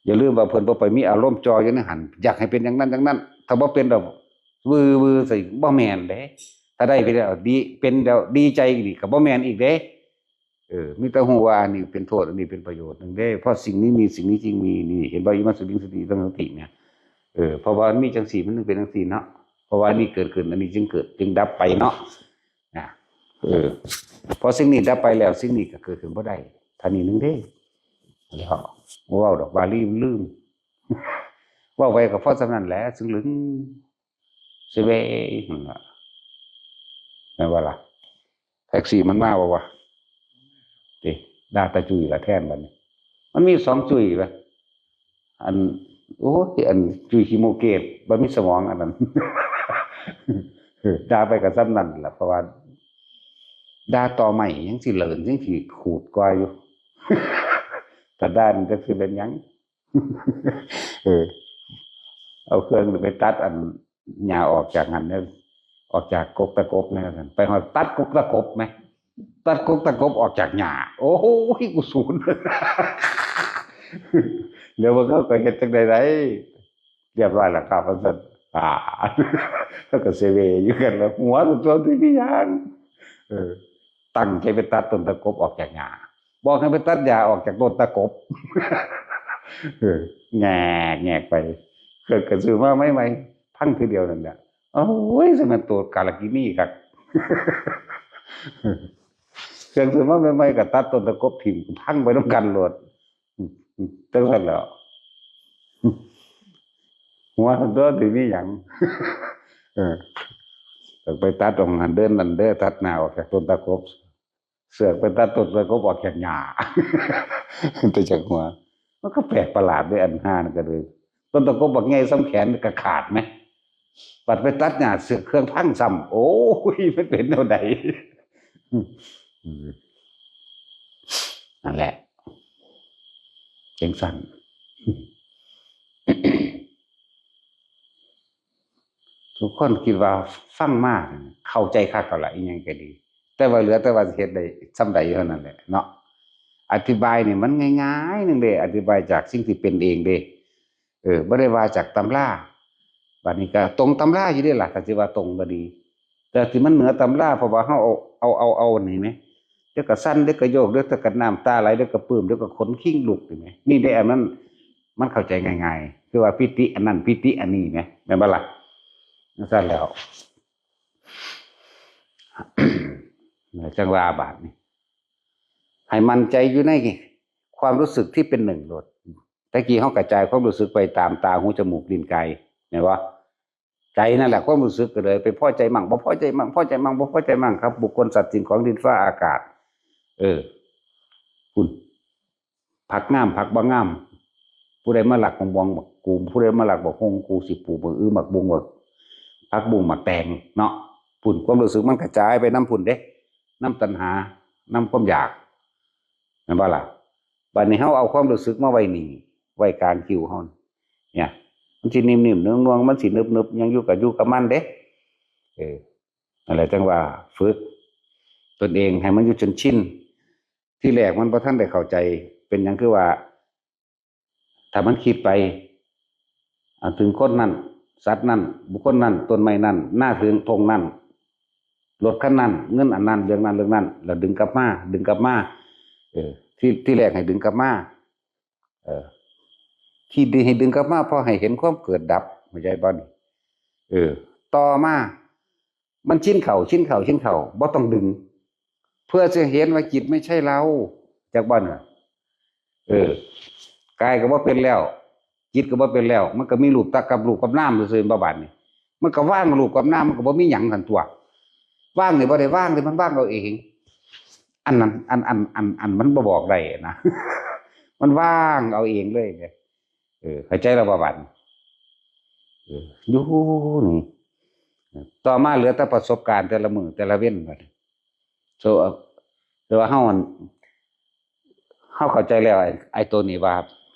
อย่าลืมว่าเพิ่นบ่ไปมีอารมณ์จ่ออยู่ในหั่น อยากให้เป็นอย่างนั้นอย่างนั้น ถ้าบ่เป็นดอก วือวือใส่ บ่แม่นเด้ ถ้าได้ไปแล้วดี เป็นแล้วดีใจนี่ก็บ่แม่นอีกเด้ เออ มีแต่ฮู้ว่าอันนี้เป็นโทษ อันนี้เป็นประโยชน์หนึ่งเด้ เพราะสิ่งนี้มี สิ่งนี้จึงมี นี่ เห็นบ่ อิมัสมิงสติตังสติเนี่ย เออ เพราะว่ามันมีจังซี่ มันจึงเป็นจังซี่เนาะ เพราะว่าอันนี้เกิดขึ้น อันนี้จึงเกิด จึงดับไปเนาะ นะ เออ พอสิ่งนี้ดับไปแล้ว สิ่งนี้ก็เกิดขึ้นบ่ได้ เท่านี้หนึ่งเด้ แล้ว เว้าดอกบาลีลืม เว้าไปก็พอส่ำนั้นแหละ ซึ่งลึง สิเว้ยหั่นล่ะ แม่นบ่ล่ะ แท็กซี่มันมาบ่วะ ติ ด่าตาจุ้ยละแทนบัดนี้ มันมีสองจุ้ยปะ อัน โอ้ย อันจุ้ยขี้โมเกต บ่มีสมองอันนั้น เออ ด่าไปก็ส่ำนั้นล่ะ เพราะว่า ด่าต่อไม้ยังสิเหลิน ยังสิขูดกว่าอยู่ ถ้าด่านี่จักสิเป็นหยัง เออ เอาเครื่องไปตัดอันหญ้าออกจากหั่นเด้อ ออกจากกกตะกบนะ ไปฮอดตัดกกตะกบไหม ตัดกกตะกบออกจากหญ้า โอ้โห กูสูน เดี๋ยวมันก็เฮ็ดจังใดได้ เรียบร้อยแล้วครับ ว่าซั่น อ่า แล้วก็เซเวอยู่กันแล้ว หัวตัวที่มีหยัง เออ ตั้งใจไปตัดต้นตะกบออกจากหญ้า บอกให้ไปตัดหญ้าออกจากต้นตะกบ เออ แงกแงกไป เครื่องก็ซื้อมาใหม่ๆ พังทีเดียวนั่นแหละ โอ้ย สมันตัวกาลกินีครับ เครื่องซื้อมาใหม่ๆ ก็ตัดต้นตะกบถิ่ม พังไปนำกันโลด จังซั่นแหล้ว หัวตัวที่มีหยัง เออ ไปตัดตรงนั้นเดินนั่นเด้อ ตัดหน้าออกจากต้นตะกบ เสือกไปตัดต้นตะกบออกจากหญ้า แต่จากหัว มันก็แปลกประหลาดเด้ อันห่านั่นก็เลย ต้นตะกบบักใหญ่ส่ำแขนก็ขาดไหม บัดไปตัดหญ้าเสือกเครื่องพังซ้ำ โอ้ย มันเป็นแนวใด อืม นั่นแหละ จังซั่น ทุกคนคิดว่าฟังมาเข้าใจคักแล้วล่ะ อีหยังก็ดี แต่ว่าเหลือแต่ว่าสิเฮ็ดได้ส่ำใดเท่านั้นแหละเนาะ อธิบายนี่มันง่ายๆหนึ่งเด้ อธิบายจากสิ่งที่เป็นเองเด้ เออ บ่ได้ว่าจากตำรา บัดนี้ก็ตรงตำราอยู่เด้ล่ะ ถ้าสิว่าตรงก็ดี แต่ที่มันเหนือตำรา เพราะว่าเฮาเอา เอา เอา เอานี่แหม เดี๋ยวก็สั่น เดี๋ยวก็โยก เดี๋ยวก็น้ำตาไหล เดี๋ยวก็ปลื้ม เดี๋ยวก็ขนคิงลุกนี่แหม นี่เด้ อันนั้น มันเข้าใจง่ายๆ คือว่าปิติอันนั้น ปิติอันนี้แหม แม่นบ่ล่ะ จังซั่นแล้ว จังว่าบาดนี้ ให้มั่นใจอยู่ในความรู้สึกที่เป็นหนึ่งโลด แต่กี้เฮากระจายความรู้สึกไปตามตา หู จมูก ลิ้น กาย แม่นบ่ ใจนั่นแหละความรู้สึกก็เลย ไปพอใจมั่งบ่พอใจมั่งพอใจมั่งบ่พอใจมั่งครับ บุคคลสัตว์สิ่งของดินฟ้าอากาศ เออ คุณ ผักงามผักบ่งาม ผู้ใดมาลักบักม่วงบักกู ผู้ใดมาลักบักฮงกู สิปลูกบักอื้อบักบุงบักผักบุ้งบักแตงเนาะ พุ่นความรู้สึกมันกระจายไปนำพุ่นเด้ นำตัณหานำความอยาก แม่นบ่ล่ะ บัดนี้เฮาเอาความรู้สึกมาไว้นี่ ไว้กลางคิ้วเฮา เนี่ย มันสินิ่มๆนวลๆมันสินึบๆยังอยู่กับอยู่กับมันเด้ เออ นั่นแหละจั่งว่าฝึกตนเองให้มันอยู่จนชิน ที่แรกมันบ่ทันได้เข้าใจ เป็นหยังคือว่า ถ้ามันคิดไป อ่า ถึงคนนั้น สัตว์นั้น บุคคลนั้น ต้นไม้นั้น นาเทิงท่งนั้น รถคันนั้น เงินอันนั้น เรื่องนั้นเรื่องนั้น แล้วดึงกลับมา ดึงกลับมา เออ ที่ ที่แรกให้ดึงกลับมา เออ ที่ดึง ให้ดึงกลับมา เพราะให้เห็นความเกิดดับ เข้าใจบ่นี่ เออ ต่อมา มันชินเข้า ชินเข้า ชินเข้า บ่ต้องดึง เพื่อจะเห็นว่าจิตไม่ใช่เรา จักบ่น่ะ เออ กายก็บ่เป็นแล้ว จิตก็บ่เป็นแล้ว มันก็มีรูปตักกับรูปกับนามซื่อๆ บ่บาดนี่ มันก็ว่างรูปกับนาม มันก็บ่มีหยังซั่นตั๊ว ว่างนี่บ่ได้ว่างนี่ มันว่างเอาเอง อันนั้น อัน อัน อัน อันมันบ่บอกได้นะ มันว่างเอาเองเลยเนี่ย เออ เข้าใจแล้วบ่บาดนี่ เออ อยู่นี่ ต่อมาเหลือแต่ประสบการณ์แต่ละมื้อแต่ละเว็นบัดนี้ so แต่ว่าเฮาอัน เฮาเข้าใจแล้ว ไอ้ ไอ้ตัวนี้ว่า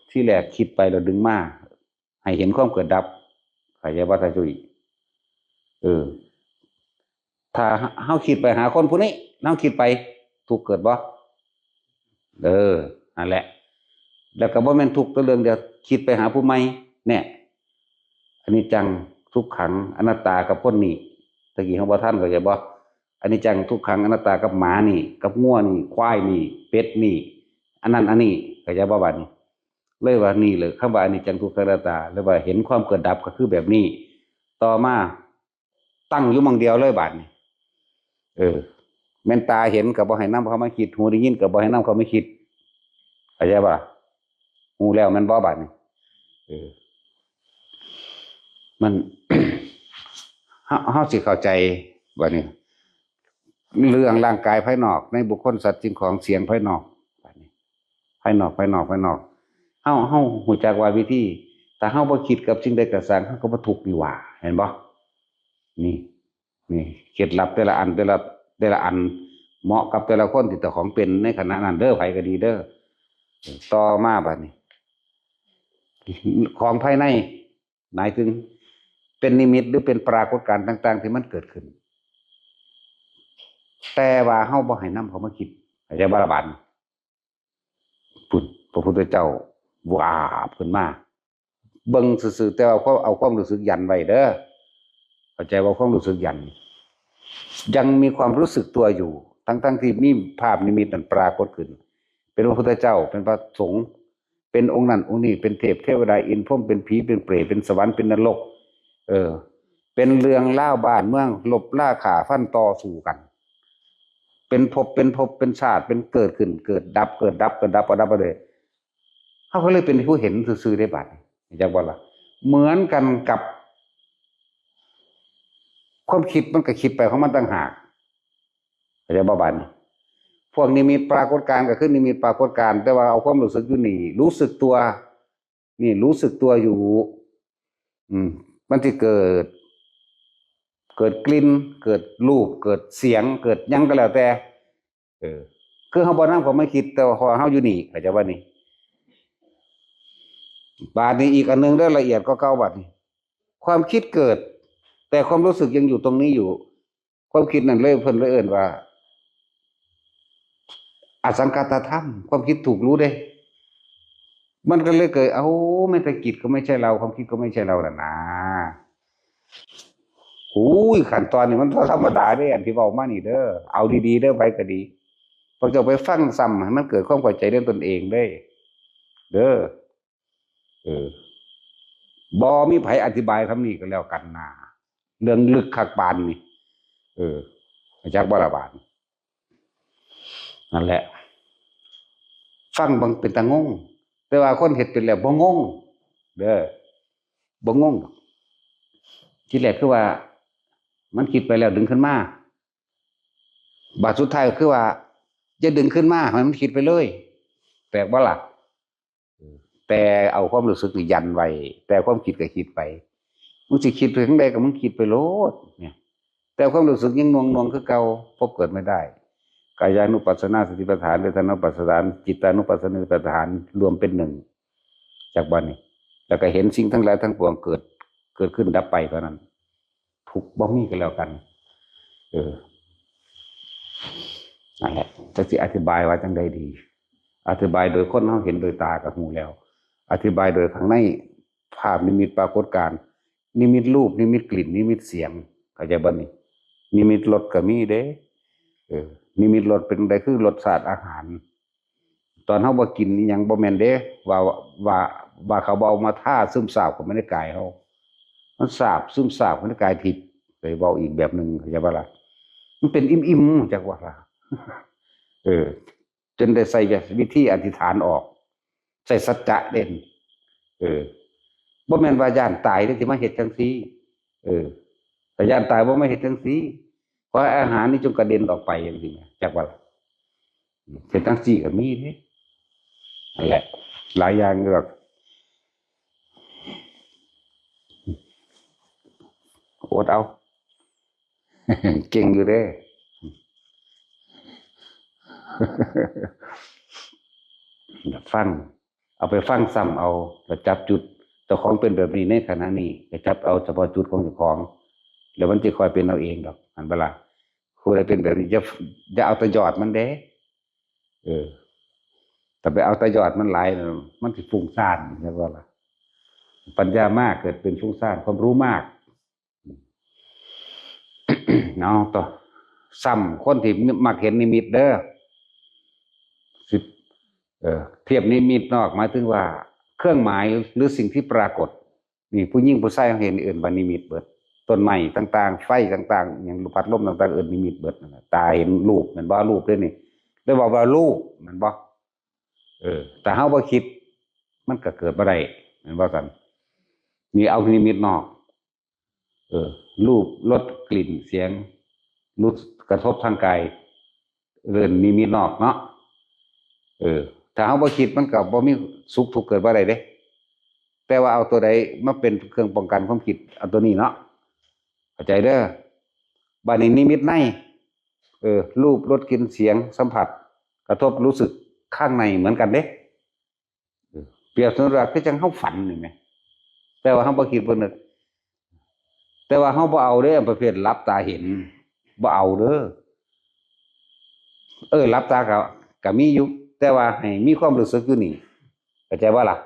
ที่แรกคิดไปแล้วดึงมา ให้เห็นความเกิดดับ เข้าใจบ่ ตาจุ้ย เออ ถ้าเฮาคิดไปหาคนผู้นี้ เฮาคิดไป ทุกข์เกิดบ่ เออ นั่นแหละ แล้วก็บ่แม่นทุกข์แต่เรื่องเดียว คิดไปหาผู้ใหม่ เนี่ย อนิจจัง ทุกขัง อนัตตากับคนนี้ ตะกี้เฮาบ่ทัน เข้าใจบ่ อนิจจัง ทุกขัง อนัตตากับหมานี่ กับงัวนี่ ควายนี่ เป็ดนี่ อันนั้นอันนี้ เข้าใจบ่บาดนี้ เลยว่านี่เลย คำว่าอนิจจัง ทุกขัง อนัตตา เลยว่าเห็นความเกิดดับก็คือแบบนี้ ต่อมา ตั้งอยู่หม่องเดียวเลยบาดนี้ เออ แม่นตาเห็นก็บ่ให้นำเข้ามาคิด หูได้ยินก็บ่ให้นำเข้ามาคิด เข้าใจบ่ล่ะ ฮู้แล้วแม่นบ่บาดนี้ เออ มัน เฮา เฮาสิเข้าใจบาดนี้ เรื่องร่างกายภายนอก ในบุคคลสัตว์สิ่งของเสียงภายนอก บาดนี้ ภายนอก ภายนอก ภายนอก เฮา เฮาฮู้จักว่าวิธี ถ้าเฮาบ่คิดกับสิ่งใดก็ซ่าง เฮาก็บ่ทุกข์นี่หว่า เห็นบ่ นี่ นี่ เคล็ดลับแต่ละอัน แต่ละ แต่ละอัน เหมาะกับแต่ละคนที่เจ้าของเป็นในขณะนั้นเด้อ ไผก็ดีเด้อ ต่อมาบาดนี้ ของภายใน หมายถึง เป็นนิมิตหรือเป็นปรากฏการณ์ต่างๆที่มันเกิดขึ้น แต่ว่าเฮาบ่ให้นำเข้ามาคิด เข้าใจบ่ล่ะบาดนี้ พุ้น พระพุทธเจ้า วาบขึ้นมา เบิ่งซื่อๆ แต่ว่าความ เอาความรู้สึกยันไว้เด้อ เข้าใจว่าความรู้สึกยัน ยังมีความรู้สึกตัวอยู่ ทั้งๆที่มีภาพนิมิตนั้นปรากฏขึ้น เป็นพระพุทธเจ้า เป็นพระสงฆ์ เป็นองค์นั้นองค์นี้ เป็นเทพเทวดา อินทร์พรหม เป็นผี เป็นเปรต เป็นสวรรค์ เป็นนรก เออ เป็นเรื่องราวบ้านเมือง รบราฆ่าฟันต่อสู้กัน เป็นภพ เป็นภพ เป็นชาติ เป็นเกิดขึ้น เกิดดับ เกิดดับ เกิดดับ เกิดดับไปเลย เฮาก็เลยเป็นผู้เห็นซื่อๆได้บาดนี้ จักบ่ล่ะ เหมือนกันกับ ความคิดมันก็คิดไปของมันต่างหาก เข้าใจบ่บาดนี้ พวกนิมิตปรากฏการณ์ก็คือนิมิตปรากฏการณ์ แต่ว่าเอาความรู้สึกอยู่นี่ รู้สึกตัว นี่รู้สึกตัวอยู่ อืม มันสิเกิด เกิดกลิ่น เกิดรูป เกิดเสียง เกิดหยังก็แล้วแต่ เออ คือเฮาบ่นำเข้ามาคิด แต่ว่าเพราะว่าเฮาอยู่นี่ เข้าใจบ่นี่ บาดนี้อีกอันหนึ่งเด้อ ละเอียดกว่าเก่าบาดนี้ ความคิดเกิด แต่ความรู้สึกยังอยู่ตรงนี้อยู่ ความคิดนั่นเลย เพิ่นเลยเอิ้นว่า อสังคาตธรรม ความคิดถูกรู้เด้ มันก็เลยเกิด เอ้า แม้แต่จิตก็ไม่ใช่เรา ความคิดก็ไม่ใช่เราน่ะนะ โอ้ย ขั้นตอนนี่มันบ่ธรรมดาเด้ อันที่เว้ามานี่เด้อ เอาดีๆเด้อ ไผก็ดี พวกเจ้าไปฟังซ้ำให้มันเกิดความเข้าใจด้วยตนเองเด้อ เด้อ เออ บ่มีไผอธิบายคำนี้ก็แล้วกันนะ เรื่องลึกคักปานนี่ เออ จักบ่ล่ะบาด นั่นแหละ ฟังเบิ่งเป็นตางง แต่ว่าคนเฮ็ดเป็นแล้วบ่งง เด้อ บ่งงดอก ทีแรกคือว่า มันคิดไปแล้วดึงขึ้นมา บาดสุดท้ายก็คือว่า อย่าดึงขึ้นมา ให้มันคิดไปเลย แปลกบ่ล่ะ? แต่เอาความรู้สึกนี่ยันไว้ แต่ความคิดก็คิดไป มึงสิคิดไปทางใดก็มึงคิดไปโลดเนี่ย แต่ความรู้สึกยังหน่วงๆ คือเก่า พบเกิดไม่ได้ กายานุปัสสนาสติปัฏฐาน เวทนานุปัสสนา จิตานุปัสสนาสติปัฏฐาน รวมเป็นหนึ่ง จากบัดนี้ แล้วก็เห็นสิ่งทั้งหลายทั้งปวงเกิด เกิดขึ้นดับไปเท่านั้น ทุกข์บ่มีก็แล้วกัน เออ นั่นแหละ จักสิอธิบายว่าจังใดดี อธิบายโดยคนเฮาเห็นโดยตาก็ฮู้แล้ว อธิบายโดยข้างใน ภาพนิมิตปรากฏการณ์ นิมิตรูป นิมิตกลิ่น นิมิตเสียง เข้าใจบ่นี่? นิมิตรสก็มีเด้ เออ นิมิตรสเป็นใด คือรสชาติอาหาร ตอนเฮาบ่กินอิหยังบ่แม่นเด้ ว่า ว่า ว่าเขาบ่เอามาทาซึมซาบเข้าไปในกายเฮา มันซาบ ซึมซาบเข้าไปในกายทิพย์ ไปเว้าอีกแบบหนึ่ง เข้าใจบ่ล่ะ? มันเป็นอิ่มๆ จักว่าล่ะ เออ จนได้ใช้วิธีอธิษฐานออก ใช้สัจจะเด่น เออ บ่แม่นว่าย้านตายเด้สิมาเฮ็ดจังซี่ เออ ถ้าย้านตายบ่มาเฮ็ดจังซี่ ขอให้อาหารนี่จงกระเด็นออกไปจังซี่นะ จักว่าล่ะ? เฮ็ดจังซี่ก็มีเด้ นั่นแหละ หลายอย่างอยู่ดอก อดเอา เก่งอยู่เด้ ฟัง เอาไปฟังซ้ำเอา แล้วจับจุด เจ้าของเป็นแบบนี้ในขณะนี้ ก็จับเอาเฉพาะจุดของเจ้าของ แล้วมันจะค่อยเป็นเอาเองดอก หันบ่ล่ะ? ผู้ใดเป็นแบบนี้ อย่า อย่าเอาแต่ยอดมันเด้ เออ แต่ไปเอาแต่ยอดมันหลายน่ะ มันสิฟุ้งซ่าน จักว่าล่ะ? ปัญญามากเกิดเป็นฟุ้งซ่าน ความรู้มาก เนาะ ต่อ ซ้ำคนที่มักเห็นนิมิตเด้อ สิ เอ่อ เทียบนิมิตนอก หมายถึงว่าเครื่องหมายหรือสิ่งที่ปรากฏ นี่ผู้หญิงผู้ชายเห็นเอิ้นว่านิมิตเบิด ต้นไม้ต่างๆ ไฟต่างๆ หยังพัดลมต่างๆ เอิ้นนิมิตเบิดนั่นน่ะ ตาเห็นรูปแม่นบ่? รูปเด้นี่ เลยบอกว่ารูปแม่นบ่? เออ แต่เฮาบ่คิด มันก็เกิดบ่ได้แม่นบ่ซั่น? นี่เอานิมิตนอก เออ รูป รส กลิ่น เสียง รู้ กระทบทางกาย เอิ้นนิมิตนอกเนาะ เออ ถ้าเฮาบ่คิดมันก็บ่มีสุขทุกข์เกิดบ่ได้เด้ แต่ว่าเอาตัวใดมาเป็นเครื่องป้องกันความคิด เอาตัวนี้เนาะ เข้าใจเด้อ บัดนี้นิมิตใน เออ รูป รส กลิ่น เสียง สัมผัส กระทบรู้สึกข้างในเหมือนกันเด้ เออ เปรียบเสมือนว่าคือจั่งเฮาฝันนี่แหม แต่ว่าเฮาบ่คิดบ่นึก แต่ว่าเฮาบ่เอาเด้อ ประเภทหลับตาเห็น บ่เอาเด้อ เออ หลับตาก็ ก็มีอยู่ แต่ว่าให้มีความรู้สึกอยู่นี่ เข้าใจบ่ล่ะ?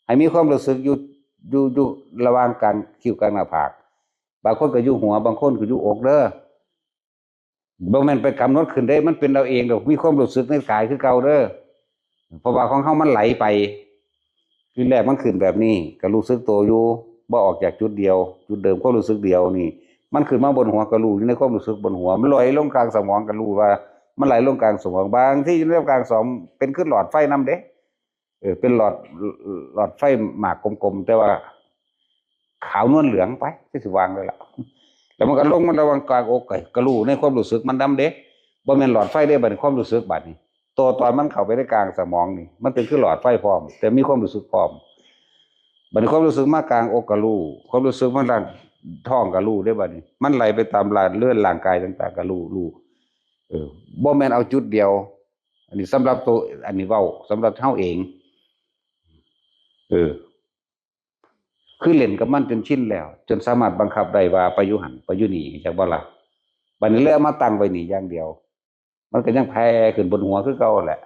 ให้มีความรู้สึกอยู่ อยู่ อยู่ระหว่างกลางคิ้วกลางหน้าผาก บางคนก็อยู่หัว บางคนก็อยู่อกเด้อ บ่แม่นไปกำหนดขึ้นเด้ มันเป็นเอาเองดอก มีความรู้สึกในกายคือเก่าเด้อ เพราะว่าของเฮามันไหลไป ทีแรกมันขึ้นแบบนี้ ก็รู้สึกตัวอยู่ บ่ออกจากจุดเดียว จุดเดิม ความรู้สึกเดียวนี่ มันขึ้นมาบนหัวก็รู้อยู่ในความรู้สึกบนหัว มันลอยลงกลางสมองก็รู้ว่า มันไหลลงกลางสมอง บางทีอยู่ในกลางสมองเป็นคือหลอดไฟนำเด้ เออ เป็นหลอด หลอดไฟหมากกลมๆ แต่ว่า ขาวนวลเหลืองไป คือสิวางเลยล่ะ แล้วมันก็ลงมาระหว่างกลางอก ก็ ก็รู้ในความรู้สึกมันนำเด้ บ่แม่นหลอดไฟเด้ บัดนี้ความรู้สึกบัดนี้ ตัวตอนมันเข้าไปในกลางสมองนี่ มันเป็นคือหลอดไฟพร้อม แต่มีความรู้สึกพร้อม บัดนี้ความรู้สึกมากลางอกก็รู้ ความรู้สึกมาด้านท้องก็รู้เด้บัดนี้ มันไหลไปตามร่าง เลือดร่างกายต่างๆ ก็รู้ รู้ เออ บ่แม่นเอาจุดเดียว อันนี้สำหรับตัว อันนี้เว้าสำหรับเฮาเอง เออ คือเล่นกับมันจนชินแล้ว จนสามารถบังคับได้ว่าไปอยู่หั่น ไปอยู่นี่ จักบ่ล่ะ? บัดนี้เลยเอามาตั้งไว้นี่อย่างเดียว มันก็ยังแผ่ขึ้นบนหัวคือเก่าแหละ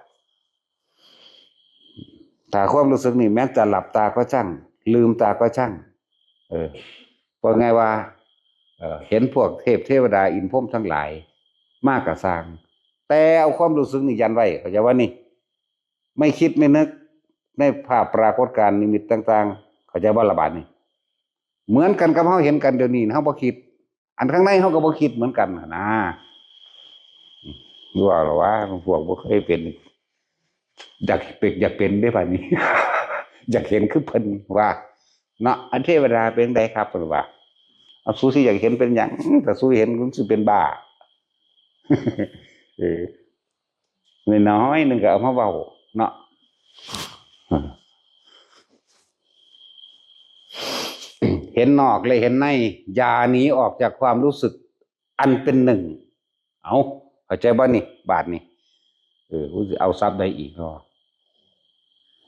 ถ้าความรู้สึกนี่แม้จะหลับตาก็ช่าง ลืมตาก็ช่าง เออ ว่าไงว่า เอ่อ เห็นพวกเทพเทวดาอินทร์พรหมทั้งหลาย มากกะซ่าง แต่เอาความรู้สึกนี่ยันไว้ เข้าใจว่านี่ ไม่คิดไม่นึกในภาพปรากฏการณ์นิมิตต่างๆ เข้าใจบ่ล่ะบาดนี้? เหมือนกันกับเฮาเห็นกันเดี๋ยวนี้ เฮาบ่คิด อันข้างในเฮาก็บ่คิดเหมือนกันหั่นนะ ว่าล่ะว่า พวกบ่เคยเป็น อยากเป็น อยากเป็นเด้บัดนี้ อยากเห็นคือเพิ่นว่า เนาะ อันเทวดาเป็นไดครับ เพิ่นว่า เอา สูสิอยากเห็นเป็นหยัง ถ้าสูเห็นมันสิเป็นบ้า เออ น้อยๆหนึ่งก็เอามาเว้าเนาะ เห็นนอกและเห็นใน อย่าหนีออกจากความรู้สึกอันเป็นหนึ่ง เอา เข้าใจบ่นี่ บาดนี่ เออ กูสิเอาศัพท์ใดอีกเนาะ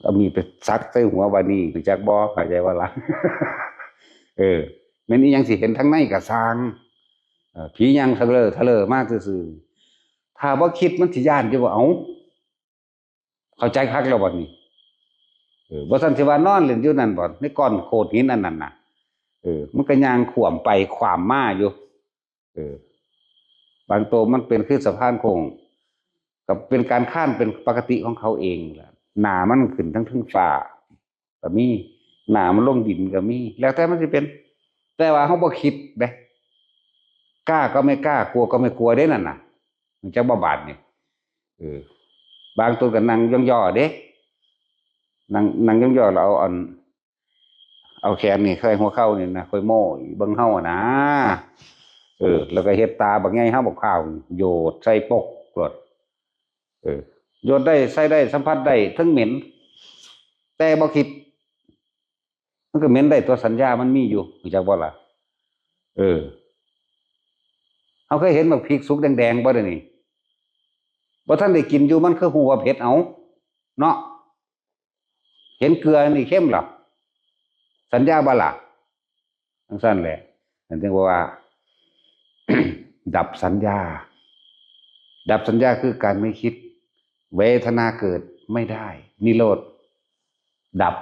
เอามีดไปสักใส่หัวบาดนี่ รู้จักบ่ เข้าใจบ่ล่ะ เออ แม่นอีหยังสิเห็นทางในก็ซ่าง เออ ผีย่างทะเลอทะเลอมากซื่อๆ ถ้าบ่คิดมันสิย้านอยู่บ่ เอา เข้าใจคักแล้วบัดนี้ เออ บ่ซั่นสิว่านอนเล่นอยู่นั่นบ่ ในก้อนโขดหินอันนั้นน่ะ เออ มันก็ย่างขวมไปขวามมาอยู่ เออ บางตัวมันเป็นคือสะพานโค้ง ก็เป็นการคลานเป็นปกติของเขาเองแหละ หน้ามันขึ้นทั้งเทิงฟ้าก็มี หน้ามันลงดินก็มี แล้วแต่มันสิเป็น แต่ว่าเฮาบ่คิดเด้ กล้าก็ไม่กล้า กลัวก็ไม่กลัวเด้นั่นน่ะ มันจักบ่บาดนี่ เออ บางตัวก็นั่งย่อๆเด้ นั่ง นั่งย่อๆแล้วเอาอัน เอาแขนนี่ใส่หัวเข่านี่นะ ค่อยโม้อีเบิ่งเฮาอะนะ เออ แล้วก็เฮ็ดตาบักใหญ่เฮาบักขาว โยดใส่ปกโลด เออ โยดได้ ใส่ได้ สัมผัสได้ ทั้งเหม็น แต่บ่คิด มันก็เหม็นได้ตัว สัญญามันมีอยู่ รู้จักบ่ล่ะ เออ เฮาเคยเห็นบักพริกสุกแดงๆบ่เดี๋ยวนี้ บ่ทันได้กินอยู่ มันคือฮู้ว่าเผ็ด เอา เนาะ เห็นเกลือนี่เค็มเหรอ สัญญาบ่ล่ะ จั่งซั่นแหละ นั่นจึงว่า ดับสัญญา ดับสัญญาคือการไม่คิด เวทนาเกิดไม่ได้ นิโรธดับ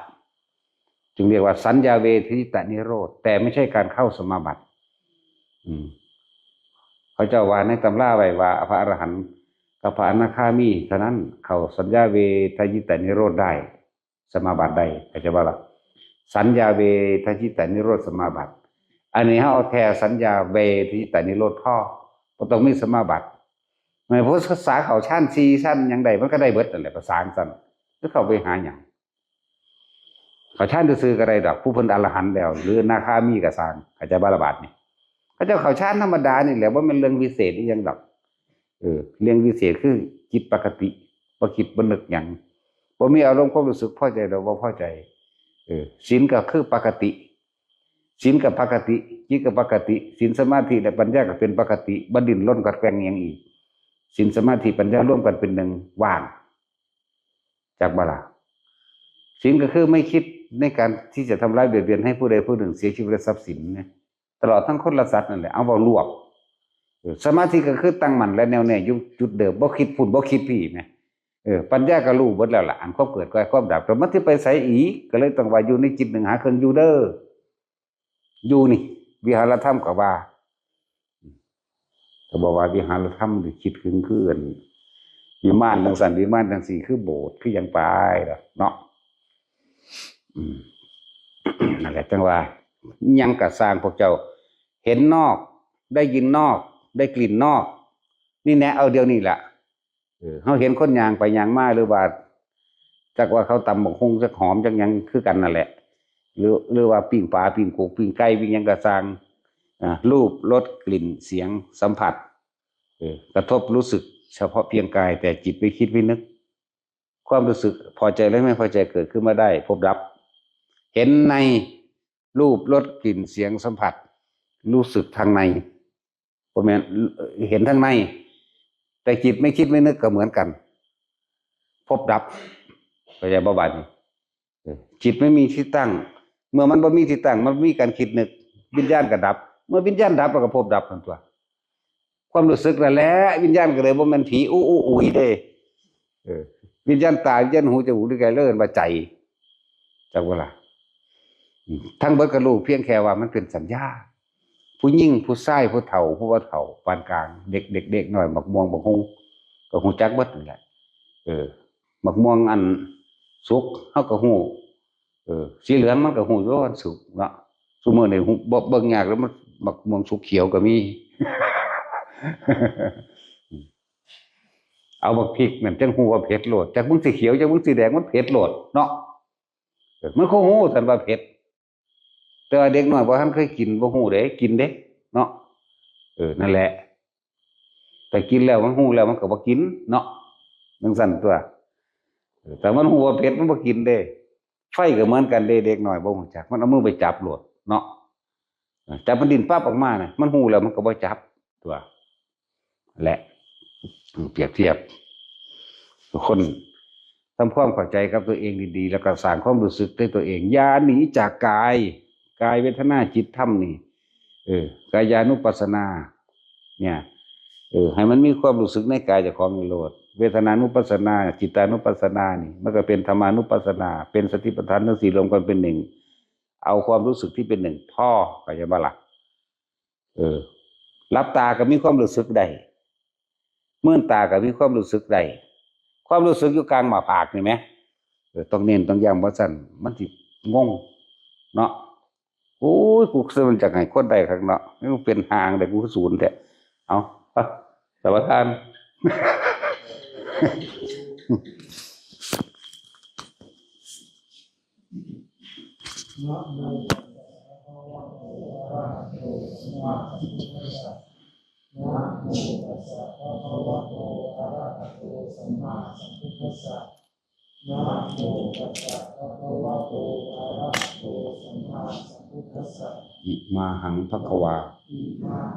จึงเรียกว่าสัญญาเวทยิตานิโรธ แต่ไม่ใช่การเข้าสมาบัติ อืม เขาเจ้าว่าในตำราไว้ว่าพระอรหันต์กับพระอนาคามีเท่านั้นเข้าสัญญาเวทยิตานิโรธได้ สมาบัติได้ เข้าใจบ่ล่ะ สัญญาเวทยิตานิโรธสมาบัติ อันนี้เฮาเอาแค่สัญญาเวทยิตานิโรธพอ บ่ต้องมีสมาบัติ แม่นผู้ศึกษาเข้าฌานสี่ฌานหยังได้ มันก็ได้เบิดนั่นแหละ ภาษาจั่งซั่น คือเข้าไปหาหยัง เข้าฌานซื่อๆก็ได้ดอก ผู้เพิ่นอรหันต์แล้ว หรืออนาคามีก็ซ่าง เข้าใจบ่ล่ะบาดนี้ เขาเจ้าเข้าฌานธรรมดานี่แหละ บ่แม่นเรื่องวิเศษอีหยังดอก เออ เรื่องวิเศษคือจิตปกติ บ่คิดบ่นึกหยัง บ่มีอารมณ์ความรู้สึกพอใจหรือบ่พอใจ เออ ศีลก็คือปกติ ศีลก็ปกติ จิตก็ปกติ ศีลสมาธิและปัญญาก็เป็นปกติ บ่ดิ้นรนกัดแกว่งหยังอีก ศีลสมาธิปัญญารวมกันเป็นหนึ่ง ว่าง จักบ่ล่ะ ศีลก็คือไม่คิดในการที่จะทำร้ายเบียดเบียนให้ผู้ใดผู้หนึ่งเสียชีวิตและทรัพย์สินนะ ตลอดทั้งคนและสัตว์นั่นแหละ เอาเว้ารวบ เออ สมาธิก็คือตั้งมั่นและแน่วแน่อยู่จุดเดิม บ่คิดพุ้นบ่คิดพี้แหม เออ ปัญญาก็รู้เบิดแล้วล่ะ อันความเกิดกับความดับ แต่มันสิไปไสอีก ก็เลยต้องว่าอยู่ในจิตหนึ่งหาเครื่องอยู่เด้อ อยู่นี่ วิหารธรรมก็ว่า ก็บอกว่าวิหารธรรมนี่คิดถึงคืออันวิมานจั่งซั่น วิมานจั่งซี่ คือโบสถ์ คือหยังไปล่ะเนาะ อืม นั่นแหละจั่งว่า หยังก็ซ่างพวกเจ้า เห็นนอก ได้ยินนอก ได้กลิ่นนอก นี่แหละ เอาเดี๋ยวนี้ล่ะ เออ เฮาเห็นคนย่างไปย่างมา หรือว่า จักว่าเขาตำบักหุ่งจักหอมจักหยังคือกันนั่นแหละ หรือ หรือว่าปิ้งปลาปิ้งกบปิ้งไก่ปิ้งหยังก็ซ่าง อ่า รูป รส กลิ่น เสียง สัมผัส เออ กระทบรู้สึกเฉพาะเพียงกาย แต่จิตไม่คิดไม่นึก ความรู้สึกพอใจและไม่พอใจเกิดขึ้นมาได้ พบดับ เห็นในรูป รส กลิ่น เสียง สัมผัส รู้สึกทางใน บ่แม่น เห็นทางใน แต่จิตไม่คิดไม่นึกก็เหมือนกัน พบดับ เข้าใจบ่บาดนี้ เออ จิตไม่มีที่ตั้ง เมื่อมันบ่มีที่ตั้ง มันบ่มีการคิดนึก วิญญาณก็ดับ เมื่อวิญญาณดับ มันก็พบดับนั่นตั๊ว ความรู้สึกนั่นแหละ วิญญาณก็เลยบ่แม่นผีอู้อู้อุ๋ยเด้ เออ วิญญาณตา วิญญาณหู จมูก ลิ้น กาย เลยเอิ้นว่าใจ จักบ่ล่ะ อืม ทั้งเบิดก็รู้ เพียงแค่ว่ามันเป็นสัญญา ผู้หญิง ผู้ชาย ผู้เฒ่า ผู้บ่เฒ่า ปานกลาง เด็ก เด็ก เด็กน้อย บักม่วง บักฮุ่ง ก็ฮู้จักเบิดนั่นแหละ เออ บักม่วงอันสุก เฮาก็ฮู้ เออ สีเหลืองมันก็ฮู้อยู่ว่ามันสุกเนาะ ซุมื้อนี้ฮู้ บ่ เบิ่งยากแล้ว มัน บักม่วงสุกเขียวก็มี เอาบักพริกนั่นจั่งฮู้ว่าเผ็ดโลด จักมึงสิเขียว จักมึงสิแดง มันเผ็ดโลดเนาะ เออ มันก็ฮู้ซั่นว่าเผ็ด แต่ว่าเด็กน้อยบ่ทันเคยกิน บ่ฮู้เด้ กินเด้ เนาะ เออ นั่นแหละ แต่กินแล้วมันฮู้แล้วมันก็บ่กินเนาะ จั่งซั้นตั่ว เออ แต่มันฮู้ว่าเผ็ดมันบ่กินเด้ ไฟก็เหมือนกันเด้ เด็กน้อยบ่ฮู้จัก มันเอามือไปจับโลดเนาะ จับมันดิ้นปั๊บออกมาน่ะ มันฮู้แล้วมันก็บ่จับตั่ว และ เปรียบเทียบ ทุกคนทำความเข้าใจกับตัวเองดีๆ แล้วก็สร้างความรู้สึกด้วยตัวเอง อย่าหนีจากกาย กายเวทนาจิตธรรมนี่ เออ กายานุปัสสนา เนี่ย เออ ให้มันมีความรู้สึกในกายเจ้าของนี่โลด เวทนานุปัสสนา จิตานุปัสสนานี่ มันก็เป็นธรรมานุปัสสนา เป็นสติปัฏฐานทั้งสี่รวมกันเป็นหนึ่ง เอาความรู้สึกที่เป็นหนึ่ง พอ เข้าใจบ่ล่ะ เออ หลับตาก็มีความรู้สึกได้ มืนตาก็มีความรู้สึกได้ ความรู้สึกอยู่กลางหน้าผากนี่แหม เออ ต้องเน้นต้องย้ำ บ่ซั้นมันสิงงเนาะ โอ้ย กูคือมันจักให้คนได้คักเนาะ มันเป็นห่างได้ กูคือศูนย์แท้ เอา ไป สมาทาน นะโมตัสสะภะคะวะโต อะระหะโต สัมมาสัมพุทธัสสะ นะโมตัสสะภะคะวะโต อะระหะโต สัมมาสัมพุทธัสสะ นะโมตัสสะภะคะวะโต อะระหะโต สัมมาสัมพุทธัสสะ อิมาหังภะคะวา อิมา